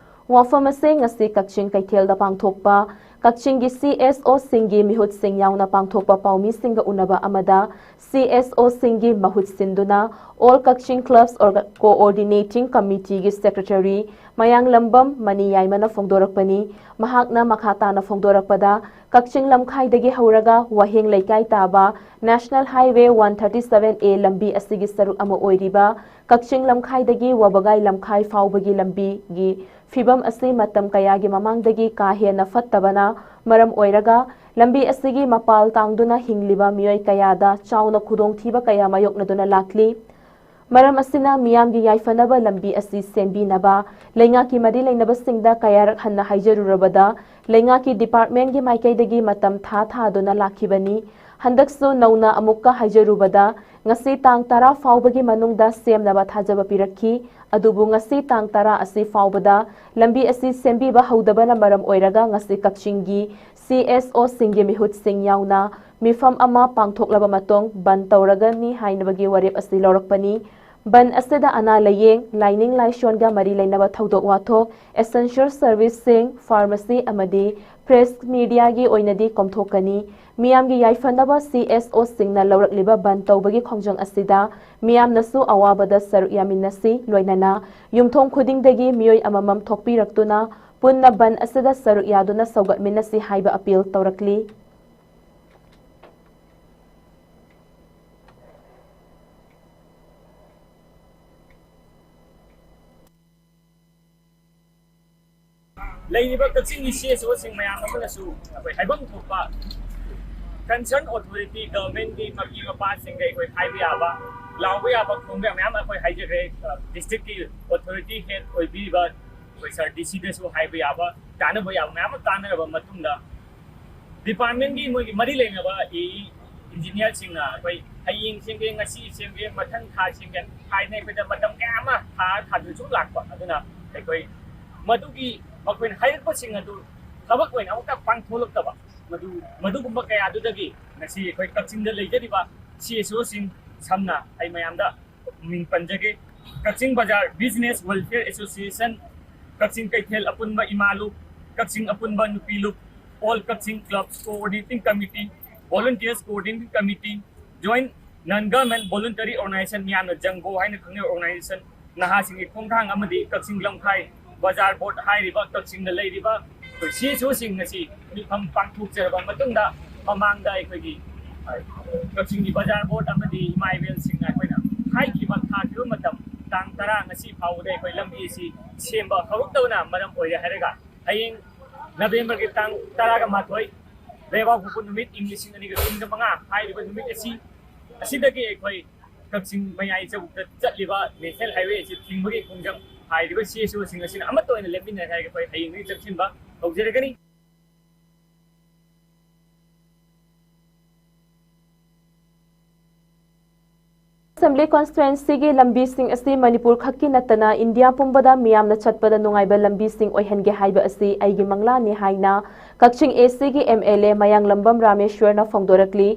ꯋꯥꯐꯝ ꯑꯁꯤ ꯉꯁꯤ ꯀꯛꯆꯤꯡ ꯀꯩꯊꯦꯜꯗ ꯄꯥꯡꯊꯣꯛꯄ ꯀꯛꯆꯤꯡꯒꯤ C S O ꯁꯤꯡꯒꯤ ꯃꯤꯍꯨꯠꯁꯤꯡ ꯌꯥꯎꯅ ꯄꯥꯡꯊꯣꯛꯄ ꯄꯥꯎꯃꯤꯁꯤꯡꯒ ꯎꯅꯕ ꯑꯃꯗ C S O ꯁꯤꯡꯒꯤ ꯃꯍꯨꯠ ꯁꯤꯟꯗꯨꯅ All Kakching Clubs Orga-, Coordinating Committee ꯒꯤ secretary ꯃꯌꯥꯡꯂꯝꯕꯝ ꯃꯅꯤ ꯌꯥꯏꯃꯅ ꯐꯣꯡꯗꯣꯔꯛꯄꯅꯤ꯫ ꯃꯍꯥꯛꯅ ꯃꯈꯥ ꯇꯥꯅ ꯐꯣꯡꯗꯣꯔꯛꯄꯗ, ꯀꯛꯆꯤꯡ ꯂꯝꯈꯥꯏꯗꯒꯤ ꯍꯧꯔꯒ ꯋꯥꯍꯦꯡ ꯂꯩꯀꯥꯏ ꯇꯥꯕ National Highway one thirty seven A ꯂꯝꯕꯤ ꯑꯁꯤꯒꯤ ꯁꯔꯨꯛ ꯑꯃ ꯑꯣꯏꯔꯤꯕ ꯀꯛꯆꯤꯡ ꯂꯝꯈꯥꯏꯗꯒꯤ ꯋꯥꯕꯒꯥꯏ ꯂꯝꯈꯥꯏ ꯐꯥꯎꯕꯒꯤ ꯂꯝꯕꯤꯒꯤ ꯐꯤꯕꯝ ꯑꯁꯤ ꯃꯇꯝ ꯀꯌꯥꯒꯤ ꯃꯃꯥꯡꯗꯒꯤ ꯀꯥ ꯍꯦꯟꯅ ꯐꯠꯇꯕꯅ ꯃꯔꯝ ꯑꯣꯏꯔꯒ ꯂꯝꯕꯤ ꯑꯁꯤꯒꯤ ꯃꯄꯥꯜ ꯇꯥꯡꯗꯨꯅ ꯍꯤꯡꯂꯤꯕ ꯃꯤꯑꯣꯏ ꯀꯌꯥꯗ ꯆꯥꯎꯅ ꯈꯨꯗꯣꯡꯊꯤꯕ ꯀꯌꯥ ꯃꯥꯌꯣꯛꯅꯗꯨꯅ ꯂꯥꯛꯂꯤ꯫ ꯃꯔꯝ ꯑꯁꯤꯅ ꯃꯤꯌꯥꯝꯒꯤ ꯌꯥꯏꯐꯅꯕ ꯂꯝꯕꯤ ꯑꯁꯤ ꯁꯦꯝꯕꯤꯅꯕ ꯂꯩꯉꯥꯛꯀꯤ ꯃꯔꯤ ꯂꯩꯅꯕꯁꯤꯡꯗ ꯀꯌꯥꯔꯛ ꯍꯟꯅ ꯍꯥꯏꯖꯔꯨꯔꯕꯗ ꯂꯩꯉꯥꯛꯀꯤ department ꯀꯤ ꯃꯥꯏꯀꯩꯗꯒꯤ ꯃꯇꯝ ꯊꯥ ꯊꯥꯗꯨꯅ ꯂꯥꯛꯈꯤꯕꯅꯤ꯫ ꯍꯟꯗꯛꯁꯨ ꯅꯧꯅ ꯑꯃꯨꯛꯀ ꯍꯥꯏꯖꯔꯨꯕꯗ ꯉꯁꯤ ꯇꯥꯡ ꯇꯔꯥ ꯐꯥꯎꯕꯒꯤ ꯃꯅꯨꯡꯗ ꯁꯦꯝꯅꯕ ꯊꯥꯖꯕ ꯄꯤꯔꯛꯈꯤ꯫ ꯑꯗꯨꯕꯨ ꯉꯁꯤ ꯇꯥꯡ ꯇꯔꯥ ꯑꯁꯤ ꯐꯥꯎꯕꯗ ꯂꯝꯕꯤ ꯑꯁꯤ ꯁꯦꯝꯕꯤꯕ ꯍꯧꯗꯕꯅ ꯃꯔꯝ ꯑꯣꯏꯔꯒ ꯉꯁꯤ ꯀꯛꯆꯤꯡꯒꯤ C S O ꯁꯤꯡꯒꯤ ꯃꯤꯍꯨꯠꯁꯤꯡ ꯌꯥꯎꯅ ꯃꯤꯐꯝ ꯑꯃ ꯄꯥꯡꯊꯣꯛꯂꯕ ꯃꯇꯨꯡ ꯕꯟꯗ ꯇꯧꯔꯒꯅꯤ ꯍꯥꯏꯅꯕꯒꯤ ꯋꯥꯔꯦꯞ ꯑꯁꯤ ꯂꯧꯔꯛꯄꯅꯤ꯫ ꯕꯟꯗ ꯑꯁꯤꯗ ꯑꯅꯥ ꯂꯥꯌꯦꯡ, ꯂꯥꯏꯅꯤꯡ ꯂꯥꯏꯁꯣꯟꯒ ꯃꯔꯤ ꯂꯩꯅꯕ ꯊꯧꯗꯣꯛ ꯋꯥꯊꯣꯛ, essential service ꯁꯤꯡ, pharmacy ꯑꯃꯗꯤ press media ꯒꯤ ꯑꯣꯏꯅꯗꯤ ꯀꯣꯝꯊꯣꯛꯀꯅꯤ꯫ ꯃꯤꯌꯥꯝꯒꯤ ꯌꯥꯏꯐꯅꯕ C S O ꯁꯤꯡꯅ ꯂꯧꯔꯛꯂꯤꯕ ꯕꯟꯗ ꯇꯧꯕꯒꯤ ꯈꯣꯡꯖꯪ ꯑꯁꯤꯗ ꯃꯤꯌꯥꯝꯅꯁꯨ ꯑꯋꯥꯕꯗ ꯁꯔꯨꯛ ꯌꯥꯃꯤꯟꯅꯁꯤ, ꯂꯣꯏꯅꯅ ꯌꯨꯝꯊꯣꯡ ꯈꯨꯗꯤꯡꯗꯒꯤ ꯃꯤꯑꯣꯏ ꯑꯃꯃꯝ ꯊꯣꯛꯄꯤꯔꯛꯇꯨꯅ ꯄꯨꯟꯅ ꯕꯟ ꯑꯁꯤꯗ ꯁꯔꯨꯛ ꯌꯥꯗꯨꯅ ꯁꯧꯒꯠꯃꯤꯟꯅꯁꯤ ꯍꯥꯏꯕ ꯑꯄꯤꯜ ꯇꯧꯔꯛꯂꯤ꯫ ꯂꯩꯔꯤꯕ ꯀꯛꯆꯤꯡꯒꯤ ꯁꯤ ꯑꯦꯁ ꯑꯣꯁꯤꯡ ꯃꯌꯥꯝ ꯑꯃꯅꯁꯨ ꯑꯩꯈꯣꯏ ꯍꯥꯏꯐꯝ ꯊꯣꯛꯄ ꯀꯟꯁꯔꯟ ꯑꯣꯊꯣꯔꯤꯇꯤ, ꯒꯚꯔꯟꯃꯦꯟꯒꯤ ꯃꯄꯤ ꯃꯄꯥꯁꯤꯡꯗ ꯑꯩꯈꯣꯏ ꯍꯥꯏꯕ ꯌꯥꯕ, ꯂꯥꯎꯕ ꯌꯥꯕ, ꯈꯣꯡꯕ ꯌꯥꯕ ꯃꯌꯥꯝ ꯑꯩꯈꯣꯏ ꯍꯥꯏꯖꯈ꯭ꯔꯦ꯫ ꯗꯤꯁꯇ꯭ꯔꯤꯛꯀꯤ ꯑꯣꯊꯣꯔꯤꯇꯤ ꯍꯦꯗ ꯑꯣꯏꯕꯤꯔꯤꯕ ꯑꯩꯈꯣꯏ ꯁꯥꯔ ꯗꯤ ꯁꯤꯗꯁꯨ ꯍꯥꯏꯕ ꯌꯥꯕ, ꯇꯥꯟꯅꯕ ꯌꯥꯕ ꯃꯌꯥꯝ ꯑꯃ ꯇꯥꯟꯅꯔꯕ ꯃꯇꯨꯡꯗ, ꯗꯤꯄꯥꯔꯠꯃꯦꯟꯒꯤ ꯃꯣꯏꯒꯤ ꯃꯔꯤ ꯂꯩꯅꯕ ꯏ ꯏꯟꯖꯤꯅꯤꯌꯥꯔꯁꯤꯡꯅ ꯑꯩꯈꯣꯏ ꯍꯌꯦꯡ ꯁꯦꯝꯒꯦ, ꯉꯁꯤ ꯁꯦꯝꯒꯦ, ꯃꯊꯪ ꯊꯥ ꯁꯦꯝꯒꯦ ꯍꯥꯏꯅ ꯑꯩꯈꯣꯏꯗ ꯃꯇꯝ ꯀꯌꯥ ꯑꯃ ꯊꯥ ꯊꯥꯗꯨꯅ ꯁꯨꯝ ꯂꯥꯛꯄ꯫ ꯑꯗꯨꯅ ꯑꯩꯈꯣꯏ ꯃꯗꯨꯒꯤ ꯃꯈꯣꯏꯅ ꯍꯥꯏꯔꯛꯄꯁꯤꯡ ꯑꯗꯨ ꯊꯕꯛ ꯑꯣꯏꯅ ꯑꯃꯨꯛꯇ ꯄꯥꯡꯊꯣꯛꯂꯛꯇꯕ, ꯃꯗꯨ ꯃꯗꯨꯒꯨꯝꯕ ꯀꯌꯥꯗꯨꯗꯒꯤ ꯉꯁꯤ ꯑꯩꯈꯣꯏ ꯀꯛꯆꯤꯡꯗ ꯂꯩꯖꯔꯤꯕ ꯁꯤ ꯑꯦꯁ ꯑꯣꯁꯤꯡ, ꯁꯝꯅ ꯑꯩ ꯃꯌꯥꯝꯗ ꯃꯤꯡ ꯄꯟꯖꯒꯦ: ꯀꯛꯆꯤꯡ ꯕꯖꯥꯔ ꯕꯤꯖꯤꯅꯦꯁ ꯋꯦꯜꯐꯤꯌꯔ ꯑꯦꯁꯣꯁꯤꯌꯦꯁꯟ, ꯀꯛꯆꯤꯡ ꯀꯩꯊꯦꯜ ꯑꯄꯨꯟꯕ ꯏꯃꯥ ꯂꯨꯞ, ꯀꯛꯆꯤꯡ ꯑꯄꯨꯟꯕ ꯅꯨꯄꯤ ꯂꯨꯞ, all Kakching clubs coordinating committee, volunteers coordinating committee, joint non government voluntary organisation, ꯃꯤꯌꯥꯝꯅ ꯖꯪꯒꯣ ꯍꯥꯏꯅ ꯈꯪꯅꯕ ꯑꯣꯔꯒꯅꯥꯏꯖꯦꯁꯟ, ꯅꯍꯥꯁꯤꯡꯒꯤ ꯈꯣꯡꯊꯥꯡ ꯑꯃꯗꯤ ꯀꯛꯆꯤꯡ ꯂꯝꯈꯥꯏ ꯕꯖꯥꯔ ꯕꯣꯔꯗ ꯍꯥꯏꯔꯤꯕ ꯀꯛꯆꯤꯡꯗ ꯂꯩꯔꯤꯕ ꯑꯩꯈꯣꯏ ꯁꯤ ꯑꯦꯁ ꯑꯣꯁꯤꯡ ꯑꯁꯤ ꯃꯤꯐꯝ ꯄꯥꯡꯊꯣꯛꯆꯔꯕ ꯃꯇꯨꯡꯗ, ꯃꯃꯥꯡꯗ ꯑꯩꯈꯣꯏꯒꯤ ꯀꯛꯆꯤꯡꯒꯤ ꯕꯖꯥꯔ ꯕꯣꯔꯗ ꯑꯃꯗꯤ ꯏꯃꯥ ꯏꯕꯦꯜꯁꯤꯡꯅ ꯑꯩꯈꯣꯏꯅ ꯍꯥꯏꯈꯤꯕ, ꯊꯥꯈꯤꯕ ꯃꯇꯝ, ꯇꯥꯡ ꯇꯔꯥ ꯉꯁꯤ ꯐꯥꯎꯕꯗ ꯑꯩꯈꯣꯏ ꯂꯝꯕꯤ ꯑꯁꯤ ꯁꯦꯝꯕ ꯍꯧꯔꯛꯇꯕꯅ ꯃꯔꯝ ꯑꯣꯏꯔꯦ ꯍꯥꯏꯔꯒ, ꯍꯌꯦꯡ ꯅꯕꯦꯝꯕꯔꯒꯤ ꯇꯥꯡ ꯇꯔꯥꯒ ꯃꯥꯊꯣꯏ, ꯂꯩꯕꯥꯛꯄꯣꯛꯄ ꯅꯨꯃꯤꯠ, ꯏꯪ ꯂꯤꯁꯤꯡ ꯑꯅꯤꯒ ꯀꯨꯟꯒ ꯃꯉꯥ ꯍꯥꯏꯔꯤꯕ ꯅꯨꯃꯤꯠ ꯑꯁꯤ, ꯑꯁꯤꯗꯒꯤ ꯑꯩꯈꯣꯏ ꯀꯛꯆꯤꯡ ꯃꯌꯥꯏ ꯆꯕꯨꯛꯇ ꯆꯠꯂꯤꯕ ꯅꯦꯁꯅꯦꯜ ꯍꯥꯏꯋꯦ ꯑꯁꯤ ꯊꯤꯡꯕꯒꯤ ꯈꯣꯡꯖꯪ ꯍꯥꯏꯔꯤꯕ ꯁꯤ ꯑꯦꯁ ꯑꯣꯁꯤꯡ ꯑꯁꯤꯅ ꯑꯃꯠꯇ ꯑꯣꯏꯅ ꯂꯦꯞꯃꯤꯟꯅꯔꯦ ꯍꯥꯏꯔꯒ ꯑꯩꯈꯣꯏ ꯍꯌꯦꯡꯗꯒꯤ ꯆꯪꯁꯤꯟꯕ ꯍꯧꯖꯔꯒꯅꯤ꯫ ꯑꯦꯁꯦꯝꯕ꯭ꯂꯤ ꯀꯣꯟꯁꯇꯤꯇ꯭ꯋꯦꯟꯁꯤꯒꯤ ꯂꯝꯕꯤꯁꯤꯡ ꯑꯁꯤ ꯃꯅꯤꯄꯨꯔ ꯈꯛꯀꯤ ꯅꯠꯇꯅ ꯏꯟꯗꯤꯌꯥ ꯄꯨꯝꯕꯗ ꯃꯤꯌꯥꯝꯅ ꯆꯠꯄꯗ ꯅꯨꯡꯉꯥꯏꯕ ꯂꯝꯕꯤꯁꯤꯡ ꯑꯣꯏꯍꯟꯒꯦ ꯍꯥꯏꯕ ꯑꯁꯤ ꯑꯩꯒꯤ ꯃꯪꯂꯥꯟꯅꯤ ꯍꯥꯏꯅ ꯀꯛꯆꯤꯡ ꯑꯦ ꯁꯤꯒꯤ ꯑꯦꯝ ꯑꯦꯜ ꯑꯦ ꯃꯌꯥꯡꯂꯝꯕꯝ ꯔꯥꯃꯦꯁ꯭ꯋꯔꯅ ꯐꯣꯡꯗꯣꯔꯛꯂꯤ꯫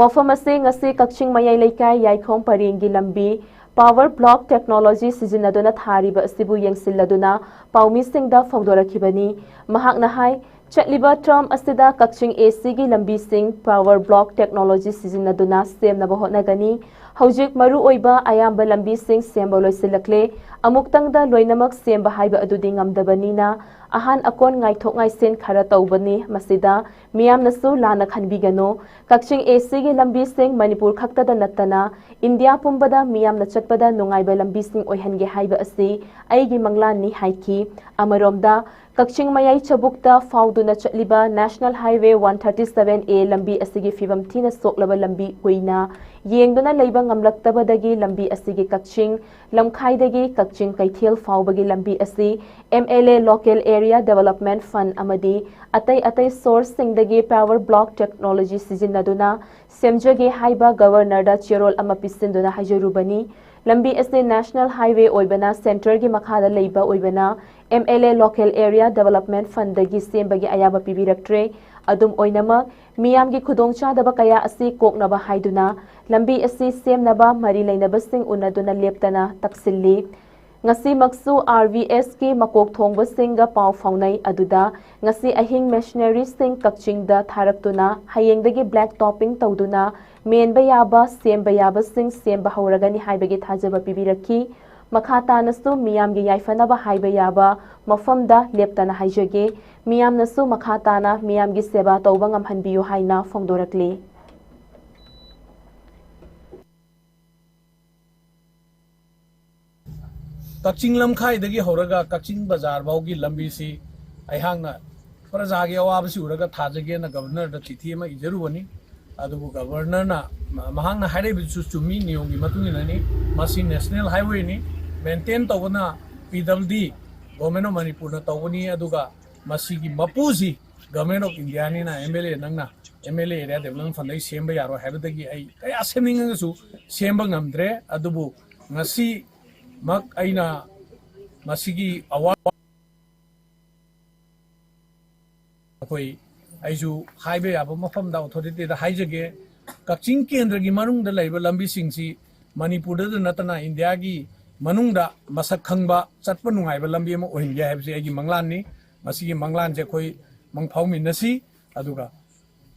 ꯋꯥꯐꯝ ꯑꯁꯤ ꯉꯁꯤ ꯀꯛꯆꯤꯡ ꯃꯌꯥꯏ ꯂꯩꯀꯥꯏ ꯌꯥꯏꯈꯣꯡ ꯄꯔꯦꯡꯒꯤ ꯂꯝꯕꯤ ꯄꯥꯋꯔ ꯕ꯭ꯂꯣꯛ ꯇꯦꯛꯅꯣꯂꯣꯖꯤ ꯁꯤꯖꯤꯟꯅꯗꯨꯅ ꯊꯥꯔꯤꯕ ꯑꯁꯤꯕꯨ ꯌꯦꯡꯁꯤꯜꯂꯗꯨꯅ ꯄꯥꯎꯃꯤꯁꯤꯡꯗ ꯐꯣꯡꯗꯣꯔꯛꯈꯤꯕꯅꯤ꯫ ꯃꯍꯥꯛꯅ ꯍꯥꯏ, ꯆꯠꯂꯤꯕ ꯇꯔꯝ ꯑꯁꯤꯗ ꯀꯛꯆꯤꯡ ꯑꯦ ꯁꯤꯒꯤ ꯂꯝꯕꯤꯁꯤꯡ ꯄꯥꯋꯔ ꯕ꯭ꯂꯣꯛ ꯇꯦꯛꯅꯣꯂꯣꯖꯤ ꯁꯤꯖꯤꯟꯅꯗꯨꯅ ꯁꯦꯝꯅꯕ ꯍꯣꯠꯅꯒꯅꯤ꯫ ꯍꯧꯖꯤꯛ ꯃꯔꯨꯑꯣꯏꯕ ꯑꯌꯥꯝꯕ ꯂꯝꯕꯤꯁꯤꯡ ꯁꯦꯝꯕ ꯂꯣꯏꯁꯤꯜꯂꯛꯂꯦ꯫ ꯑꯃꯨꯛꯇꯪꯗ ꯂꯣꯏꯅꯃꯛ ꯁꯦꯝꯕ ꯍꯥꯏꯕ ꯑꯗꯨꯗꯤ ꯉꯝꯗꯕꯅꯤꯅ, ꯑꯍꯥꯟ ꯑꯀꯣꯟ ꯉꯥꯏꯊꯣꯛ ꯉꯥꯏꯁꯤꯟ ꯈꯔ ꯇꯧꯕꯅꯤ꯫ ꯃꯁꯤꯗ ꯃꯤꯌꯥꯝꯅꯁꯨ ꯂꯥꯟꯅ ꯈꯟꯕꯤꯒꯅꯨ꯫ ꯀꯛꯆꯤꯡ ꯑꯦ ꯁꯤꯒꯤ ꯂꯝꯕꯤꯁꯤꯡ ꯃꯅꯤꯄꯨꯔ ꯈꯛꯇꯗ ꯅꯠꯇꯅ ꯏꯟꯗꯤꯌꯥ ꯄꯨꯝꯕꯗ ꯃꯤꯌꯥꯝꯅ ꯆꯠꯄꯗ ꯅꯨꯡꯉꯥꯏꯕ ꯂꯝꯕꯤꯁꯤꯡ ꯑꯣꯏꯍꯟꯒꯦ ꯍꯥꯏꯕ ꯑꯁꯤ ꯑꯩꯒꯤ ꯃꯪꯂꯥꯟꯅꯤ ꯍꯥꯏꯈꯤ꯫ ꯑꯃꯔꯣꯝꯗ, ꯀꯛꯆꯤꯡ ꯃꯌꯥꯏ ꯆꯕꯨꯛꯇ ꯐꯥꯎꯗꯨꯅ ꯆꯠꯂꯤꯕ National Highway one thirty seven A ꯂꯝꯕꯤ ꯑꯁꯤꯒꯤ ꯐꯤꯕꯝ ꯊꯤꯅ ꯁꯣꯛꯂꯕ ꯂꯝꯕꯤ ꯑꯣꯏꯅ ꯌꯦꯡꯗꯨꯅ ꯂꯩꯕ ꯉꯝꯂꯛꯇꯕꯗꯒꯤ ꯂꯝꯕꯤ ꯑꯁꯤꯒꯤ ꯀꯛꯆꯤꯡ ꯂꯝꯈꯥꯏꯗꯒꯤ ꯀꯛꯆꯤꯡ ꯀꯩꯊꯦꯜ ꯐꯥꯎꯕꯒꯤ ꯂꯝꯕꯤ ꯑꯁꯤ M L A Local Area Development Fund ꯑꯃꯗꯤ ꯑꯇꯩ ꯑꯇꯩ sourceꯁꯤꯡꯗꯒꯤ power block technology ꯁꯤꯖꯤꯟꯅꯗꯨꯅ ꯁꯦꯝꯖꯒꯦ ꯍꯥꯏꯕ ꯒꯕꯔꯅꯔꯗ ꯆꯦꯔꯣꯜ ꯑꯃ ꯄꯤꯁꯤꯟꯗꯨꯅ ꯍꯥꯏꯖꯔꯨꯕꯅꯤ꯫ ꯂꯝꯕꯤ ꯑꯁꯤ National Highway ꯑꯣꯏꯕꯅ, centreꯒꯤ ꯃꯈꯥꯗ ꯂꯩꯕ ꯑꯣꯏꯕꯅ, M L A Local Area Development Fundꯗꯒꯤ ꯁꯦꯝꯕꯒꯤ ꯑꯌꯥꯕ ꯄꯤꯕꯤꯔꯛꯇ꯭ꯔꯦ꯫ ꯑꯗꯨꯝ ꯑꯣꯏꯅꯃꯛ, ꯃꯤꯌꯥꯝꯒꯤ ꯈꯨꯗꯣꯡꯆꯥꯗꯕ ꯀꯌꯥ ꯑꯁꯤ ꯀꯣꯛꯅꯕ ꯍꯥꯏꯗꯨꯅ ꯂꯝꯕꯤ ꯑꯁꯤ ꯁꯦꯝꯅꯕ ꯃꯔꯤ ꯂꯩꯅꯕꯁꯤꯡ ꯎꯅꯗꯨꯅ ꯂꯦꯞꯇꯅ ꯇꯛꯁꯤꯜꯂꯤ꯫ ꯉꯁꯤꯃꯛꯁꯨ R V Sꯀꯤ ꯃꯀꯣꯛ ꯊꯣꯡꯕꯁꯤꯡꯒ ꯄꯥꯎ ꯐꯥꯎꯅꯩ꯫ ꯑꯗꯨꯗ ꯉꯁꯤ ꯑꯍꯤꯡ missionaryꯁꯤꯡ ꯀꯛꯆꯤꯡꯗ ꯊꯥꯔꯛꯇꯨꯅ ꯍꯌꯦꯡꯗꯒꯤ black topping ꯇꯧꯗꯨꯅ ꯃꯦꯟꯕ ꯌꯥꯕ, ꯁꯦꯝꯕ ꯌꯥꯕꯁꯤꯡ ꯁꯦꯝꯕ ꯍꯧꯔꯒꯅꯤ ꯍꯥꯏꯕꯒꯤ ꯊꯥꯖꯕ ꯄꯤꯕꯤꯔꯛꯈꯤ꯫ ꯃꯈꯥ ꯇꯥꯅꯁꯨ ꯃꯤꯌꯥꯝꯒꯤ ꯌꯥꯏꯐꯅꯕ ꯍꯥꯏꯕ ꯌꯥꯕ ꯃꯐꯝꯗ ꯂꯦꯞꯇꯅ ꯍꯥꯏꯖꯒꯦ꯫ ꯃꯤꯌꯥꯝꯅꯁꯨ ꯃꯈꯥ ꯇꯥꯅ ꯃꯤꯌꯥꯝꯒꯤ ꯁꯦꯕꯥ ꯇꯧꯕ ꯉꯝꯍꯟꯕꯤꯌꯨ ꯍꯥꯏꯅ ꯐꯣꯡꯗꯣꯔꯛꯂꯤ꯫ ꯀꯛꯆꯤꯡ ꯂꯝꯈꯥꯏꯗꯒꯤ ꯍꯧꯔꯒ ꯀꯛꯆꯤꯡ ꯕꯖꯥꯔ ꯐꯥꯎꯒꯤ ꯂꯝꯕꯤꯁꯤ ꯑꯩꯍꯥꯛꯅ ꯄ꯭ꯔꯖꯥꯒꯤ ꯑꯋꯥꯕꯁꯤ ꯎꯔꯒ ꯊꯥꯖꯒꯦꯅ ꯒꯕꯔꯅꯔꯗ ꯆꯤꯊꯤ ꯑꯃ ꯏꯖꯔꯨꯕꯅꯤ꯫ ꯑꯗꯨꯕꯨ ꯒꯕꯔꯅꯔꯅ, ꯃ-, ꯃꯍꯥꯛꯅ ꯍꯥꯏꯔꯛꯏꯕꯗꯨꯁꯨ ꯆꯨꯝꯃꯤ, ꯅꯤꯌꯣꯝꯒꯤ ꯃꯇꯨꯡ ꯏꯟꯅꯅꯤ꯫ ꯃꯁꯤ national highwayꯅꯤ, maintain ꯇꯧꯕꯅ P W D, Government of Manipurꯅ ꯇꯧꯕꯅꯤ꯫ ꯑꯗꯨꯒ ꯃꯁꯤꯒꯤ ꯃꯄꯨꯁꯤ Government of Indiaꯅꯤꯅ, M L A ꯅꯪꯅ M L A Area Development Fundꯗꯒꯤ ꯁꯦꯝꯕ ꯌꯥꯔꯣꯏ ꯍꯥꯏꯕꯗꯒꯤ ꯑꯩ ꯀꯌꯥ ꯁꯦꯝꯅꯤꯡꯉꯒꯁꯨ ꯁꯦꯝꯕ ꯉꯝꯗ꯭ꯔꯦ꯫ ꯑꯗꯨꯕꯨ ꯉꯁꯤꯃꯛ ꯑꯩꯅ ꯃꯁꯤꯒꯤ ꯑꯋꯥ-, ꯑꯩꯈꯣꯏ, ꯑꯩꯁꯨ ꯍꯥꯏꯕ ꯌꯥꯕ ꯃꯐꯝꯗ authorityꯗ ꯍꯥꯏꯖꯒꯦ, ꯀꯛꯆꯤꯡ ꯀꯦꯟꯗ꯭ꯔꯒꯤ ꯃꯅꯨꯡꯗ ꯂꯩꯕ ꯂꯝꯕꯤꯁꯤꯡꯁꯤ ꯃꯅꯤꯄꯨꯔꯗꯗ ꯅꯠꯇꯅ ꯏꯟꯗꯤꯌꯥꯒꯤ ꯃꯅꯨꯡꯗ ꯃꯁꯛ ꯈꯪꯕ, ꯆꯠꯄ ꯅꯨꯡꯉꯥꯏꯕ ꯂꯝꯕꯤ ꯑꯃ ꯑꯣꯏꯍꯟꯒꯦ ꯍꯥꯏꯕꯁꯤ ꯑꯩꯒꯤ ꯃꯪꯂꯥꯟꯅꯤ꯫ ꯃꯁꯤꯒꯤ ꯃꯪꯂꯥꯟꯁꯦ ꯑꯩꯈꯣꯏ ꯃꯪ ꯐꯥꯎꯃꯤꯟꯅꯁꯤ꯫ ꯑꯗꯨꯒ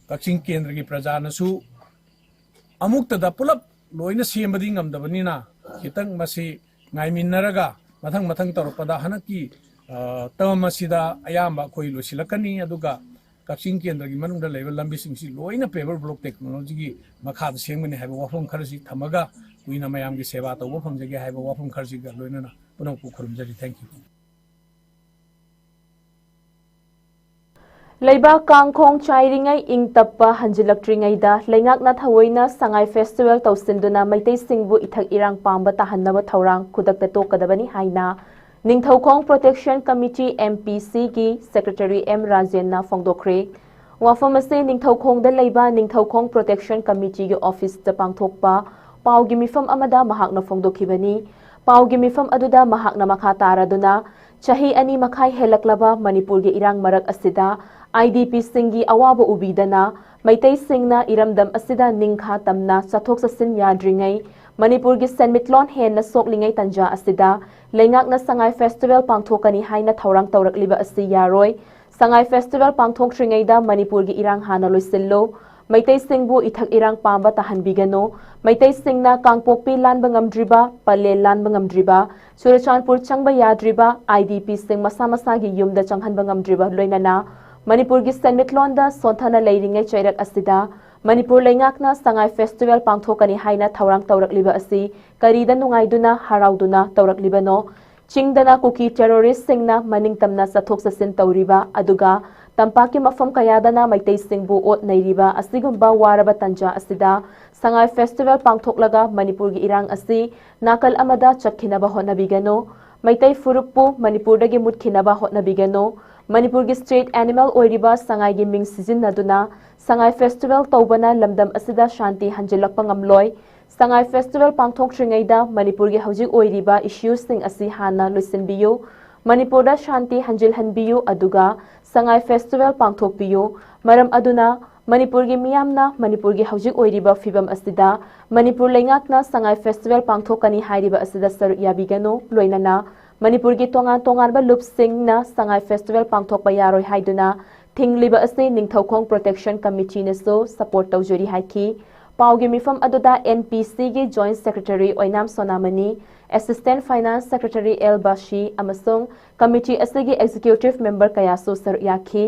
ꯀꯛꯆꯤꯡ ꯀꯦꯟꯗ꯭ꯔꯒꯤ ꯄ꯭ꯔꯖꯥꯅꯁꯨ ꯑꯃꯨꯛꯇꯗ ꯄꯨꯂꯞ ꯂꯣꯏꯅ ꯁꯦꯝꯕꯗꯤ ꯉꯝꯗꯕꯅꯤꯅ, ꯈꯤꯇꯪ ꯃꯁꯤ ꯉꯥꯏꯃꯤꯟꯅꯔꯒ ꯃꯊꯪ ꯃꯊꯪ ꯇꯧꯔꯛꯄꯗ, ꯍꯟꯗꯛꯀꯤ ꯇꯔꯝ ꯑꯁꯤꯗ ꯑꯌꯥꯝꯕ ꯑꯩꯈꯣꯏ ꯂꯣꯏꯁꯤꯜꯂꯛꯀꯅꯤ꯫ ꯑꯗꯨꯒ ꯀꯛꯆꯤꯡ ꯀꯦꯟꯗ꯭ꯔꯒꯤ ꯃꯅꯨꯡꯗ ꯂꯩꯕ ꯂꯝꯕꯤꯁꯤꯡꯁꯤ ꯂꯣꯏꯅ paver block technologyꯒꯤ ꯃꯈꯥꯗ ꯁꯦꯝꯒꯅꯤ ꯍꯥꯏꯕ ꯋꯥꯐꯝ ꯈꯔꯁꯤ ꯊꯝꯃꯒ, ꯀꯨꯏꯅ ꯃꯌꯥꯝꯒꯤ ꯁꯦꯕꯥ ꯇꯧꯕ ꯐꯪꯖꯒꯦ ꯍꯥꯏꯕ ꯋꯥꯐꯝ ꯈꯔꯁꯤꯒ ꯂꯣꯏꯅꯅ ꯄꯨꯝꯅꯃꯛꯄꯨ ꯈꯨꯔꯨꯝꯖꯔꯤ꯫ Thank you꯫ ꯂꯩꯕꯥꯛ ꯀꯥꯡꯈꯣꯡ ꯆꯥꯏꯔꯤꯉꯩ, ꯏꯪ ꯇꯞꯄ ꯍꯟꯖꯤꯜꯂꯛꯇ꯭ꯔꯤꯉꯩꯗ ꯂꯩꯉꯥꯛꯅ ꯊꯑꯣꯏꯅ ꯁꯉꯥꯏ festival ꯇꯧꯁꯤꯟꯗꯨꯅ ꯃꯩꯇꯩꯁꯤꯡꯕꯨ ꯏꯊꯛ ꯏꯔꯥꯡ ꯄꯥꯝꯕ ꯇꯥꯍꯟꯅꯕ ꯊꯧꯔꯥꯡ ꯈꯨꯗꯛꯇ ꯇꯣꯛꯀꯗꯕꯅꯤ ꯍꯥꯏꯅ Ningthoukhong Protection Committee, M P Cꯒꯤ Secretary M ꯔꯥꯖꯦꯟꯅ ꯐꯣꯡꯗꯣꯛꯈ꯭ꯔꯦ꯫ ꯋꯥꯐꯝ ꯑꯁꯤ ꯅꯤꯡꯊꯧꯈꯣꯡꯗ ꯂꯩꯕ ꯅꯤꯡꯊꯧꯈꯣꯡ Protection Committeeꯒꯤ officeꯇ ꯄꯥꯡꯊꯣꯛꯄ ꯄꯥꯎꯒꯤ ꯃꯤꯐꯝ ꯑꯃꯗ ꯃꯍꯥꯛꯅ ꯐꯣꯡꯗꯣꯛꯈꯤꯕꯅꯤ꯫ ꯄꯥꯎꯒꯤ ꯃꯤꯐꯝ ꯑꯗꯨꯗ ꯃꯍꯥꯛꯅ ꯃꯈꯥ ꯇꯥꯔꯗꯨꯅ, ꯆꯍꯤ ꯑꯅꯤ ꯃꯈꯥꯏ ꯍꯦꯜꯂꯛꯂꯕ ꯃꯅꯤꯄꯨꯔꯒꯤ ꯏꯔꯥꯡ ꯃꯔꯛ ꯑꯁꯤꯗ IDPꯁꯤꯡꯒꯤ ꯑꯋꯥꯕ ꯎꯕꯤꯗꯅ ꯃꯩꯇꯩꯁꯤꯡꯅ ꯏꯔꯝꯗꯝ ꯑꯁꯤꯗ ꯅꯤꯡꯈꯥ ꯇꯝꯅ ꯆꯠꯊꯣꯛ ꯆꯠꯁꯤꯟ ꯌꯥꯗ꯭ꯔꯤꯉꯩ, ꯃꯅꯤꯄꯨꯔꯒꯤ ꯁꯦꯟꯃꯤꯠꯂꯣꯟ ꯍꯦꯟꯅ ꯁꯣꯛꯂꯤꯉꯩ ꯇꯟꯖꯥ ꯑꯁꯤꯗ ꯂꯩꯉꯥꯛꯅ ꯁꯉꯥꯏ festival ꯄꯥꯡꯊꯣꯛꯀꯅꯤ ꯍꯥꯏꯅ ꯊꯧꯔꯥꯡ ꯇꯧꯔꯛꯂꯤꯕ ꯑꯁꯤ ꯌꯥꯔꯣꯏ꯫ ꯁꯉꯥꯏ festival ꯄꯥꯡꯊꯣꯛꯇ꯭ꯔꯤꯉꯩꯗ ꯃꯅꯤꯄꯨꯔꯒꯤ ꯏꯔꯥꯡ ꯍꯥꯟꯅ ꯂꯣꯏꯁꯤꯜꯂꯨ꯫ ꯃꯩꯇꯩꯁꯤꯡꯕꯨ ꯏꯊꯛ ꯏꯔꯥꯡ ꯄꯥꯝꯕ ꯇꯥꯍꯟꯕꯤꯒꯅꯨ꯫ ꯃꯩꯇꯩꯁꯤꯡꯅ ꯀꯥꯡꯄꯣꯛꯄꯤ ꯂꯥꯟꯕ ꯉꯝꯗ꯭ꯔꯤꯕ, ꯄꯂꯦꯜ ꯂꯥꯟꯕ ꯉꯝꯗ꯭ꯔꯤꯕ, ꯆꯨꯔꯆꯥꯟꯄꯨꯔ ꯆꯪꯕ ꯌꯥꯗ꯭ꯔꯤꯕ, IDPꯁꯤꯡ ꯃꯁꯥ ꯃꯁꯥꯒꯤ ꯌꯨꯝꯗ ꯆꯪꯍꯟꯕ ꯉꯝꯗ꯭ꯔꯤꯕ, ꯂꯣꯏꯅꯅ ꯃꯅꯤꯄꯨꯔꯒꯤ ꯁꯦꯟꯃꯤꯠꯂꯣꯟꯗ ꯁꯣꯟꯊꯅ ꯂꯩꯔꯤꯉꯩ ꯆꯩꯔꯛ ꯑꯁꯤꯗ ꯃꯅꯤꯄꯨꯔ ꯂꯩꯉꯥꯛꯅ ꯁꯉꯥꯏ festival ꯄꯥꯡꯊꯣꯛꯀꯅꯤ ꯍꯥꯏꯅ ꯊꯧꯔꯥꯡ ꯇꯧꯔꯛꯂꯤꯕ ꯑꯁꯤ ꯀꯔꯤꯗ ꯅꯨꯡꯉꯥꯏꯗꯨꯅ, ꯍꯔꯥꯎꯗꯨꯅ ꯇꯧꯔꯛꯂꯤꯕꯅꯣ? ꯆꯤꯡꯗꯅ ꯀꯨꯀꯤ terroristꯁꯤꯡꯅ ꯃꯅꯤꯡ ꯇꯝꯅ ꯆꯠꯊꯣꯛ ꯆꯠꯁꯤꯟ ꯇꯧꯔꯤꯕ, ꯑꯗꯨꯒ ꯇꯝꯄꯥꯛꯀꯤ ꯃꯐꯝ ꯀꯌꯥꯗꯅ ꯃꯩꯇꯩꯁꯤꯡꯕꯨ ꯑꯣꯠ ꯅꯩꯔꯤꯕ ꯑꯁꯤꯒꯨꯝꯕ ꯋꯥꯔꯕ ꯇꯟꯖꯥ ꯑꯁꯤꯗ ꯁꯉꯥꯏ festival ꯄꯥꯡꯊꯣꯛꯂꯒ ꯃꯅꯤꯄꯨꯔꯒꯤ ꯏꯔꯥꯡ ꯑꯁꯤ ꯅꯥꯀꯜ ꯑꯃꯗ ꯆꯠꯈꯤꯅꯕ ꯍꯣꯠꯅꯕꯤꯒꯅꯨ꯫ ꯃꯩꯇꯩ ꯐꯨꯔꯨꯞꯄꯨ ꯃꯅꯤꯄꯨꯔꯗꯒꯤ ꯃꯨꯠꯈꯤꯅꯕ ꯍꯣꯠꯅꯕꯤꯒꯅꯨ꯫ ꯃꯅꯤꯄꯨꯔꯒꯤ state animal ꯑꯣꯏꯔꯤꯕ ꯁꯉꯥꯏꯒꯤ ꯃꯤꯡ ꯁꯤꯖꯤꯟꯅꯗꯨꯅ ꯁꯉꯥꯏ festival ꯇꯧꯕꯅ ꯂꯝꯗꯝ ꯑꯁꯤꯗ ꯁꯥꯟꯇꯤ ꯍꯟꯖꯤꯜꯂꯛꯄ ꯉꯝꯂꯣꯏ꯫ ꯁꯉꯥꯏ festival ꯄꯥꯡꯊꯣꯛꯇ꯭ꯔꯤꯉꯩꯗ ꯃꯅꯤꯄꯨꯔꯒꯤ ꯍꯧꯖꯤꯛ ꯑꯣꯏꯔꯤꯕ issueꯁꯤꯡ ꯑꯁꯤ ꯍꯥꯟꯅ ꯂꯣꯏꯁꯤꯟꯕꯤꯌꯨ꯫ ꯃꯅꯤꯄꯨꯔꯗ ꯁꯥꯟꯇꯤ ꯍꯟꯖꯤꯜꯍꯟꯕꯤꯌꯨ, ꯑꯗꯨꯒ ꯁꯉꯥꯏ festival ꯄꯥꯡꯊꯣꯛꯄꯤꯌꯨ꯫ ꯃꯔꯝ ꯑꯗꯨꯅ ꯃꯅꯤꯄꯨꯔꯒꯤ ꯃꯤꯌꯥꯝꯅ ꯃꯅꯤꯄꯨꯔꯒꯤ ꯍꯧꯖꯤꯛ ꯑꯣꯏꯔꯤꯕ ꯐꯤꯕꯝ ꯑꯁꯤꯗ ꯃꯅꯤꯄꯨꯔ ꯂꯩꯉꯥꯛꯅ ꯁꯉꯥꯏ festival ꯄꯥꯡꯊꯣꯛꯀꯅꯤ ꯍꯥꯏꯔꯤꯕ ꯑꯁꯤꯗ ꯁꯔꯨꯛ ꯌꯥꯕꯤꯒꯅꯨ, ꯂꯣꯏꯅꯅ ꯃꯅꯤꯄꯨꯔꯒꯤ ꯇꯣꯉꯥꯟ ꯇꯣꯉꯥꯟꯕ ꯂꯨꯞꯁꯤꯡꯅ ꯁꯉꯥꯏ festival ꯄꯥꯡꯊꯣꯛꯄ ꯌꯥꯔꯣꯏ ꯍꯥꯏꯗꯨꯅ ꯊꯤꯡꯂꯤꯕ ꯑꯁꯤ ꯅꯤꯡꯊꯧꯈꯣꯡ Protection Committeeꯅꯁꯨ support ꯇꯧꯖꯔꯤ ꯍꯥꯏꯈꯤ꯫ ꯄꯥꯎꯒꯤ ꯃꯤꯐꯝ ꯑꯗꯨꯗ N P C ꯒꯤ Joint Secretary ꯑꯣꯏꯅꯥꯝ ꯁꯣꯅꯥꯃꯅꯤ, Assistant Finance Secretary L ꯕꯥꯁꯤ ꯑꯃꯁꯨꯡ committee ꯑꯁꯤꯒꯤ executive member ꯀꯌꯥꯁꯨ ꯁꯔꯨꯛ ꯌꯥꯈꯤ꯫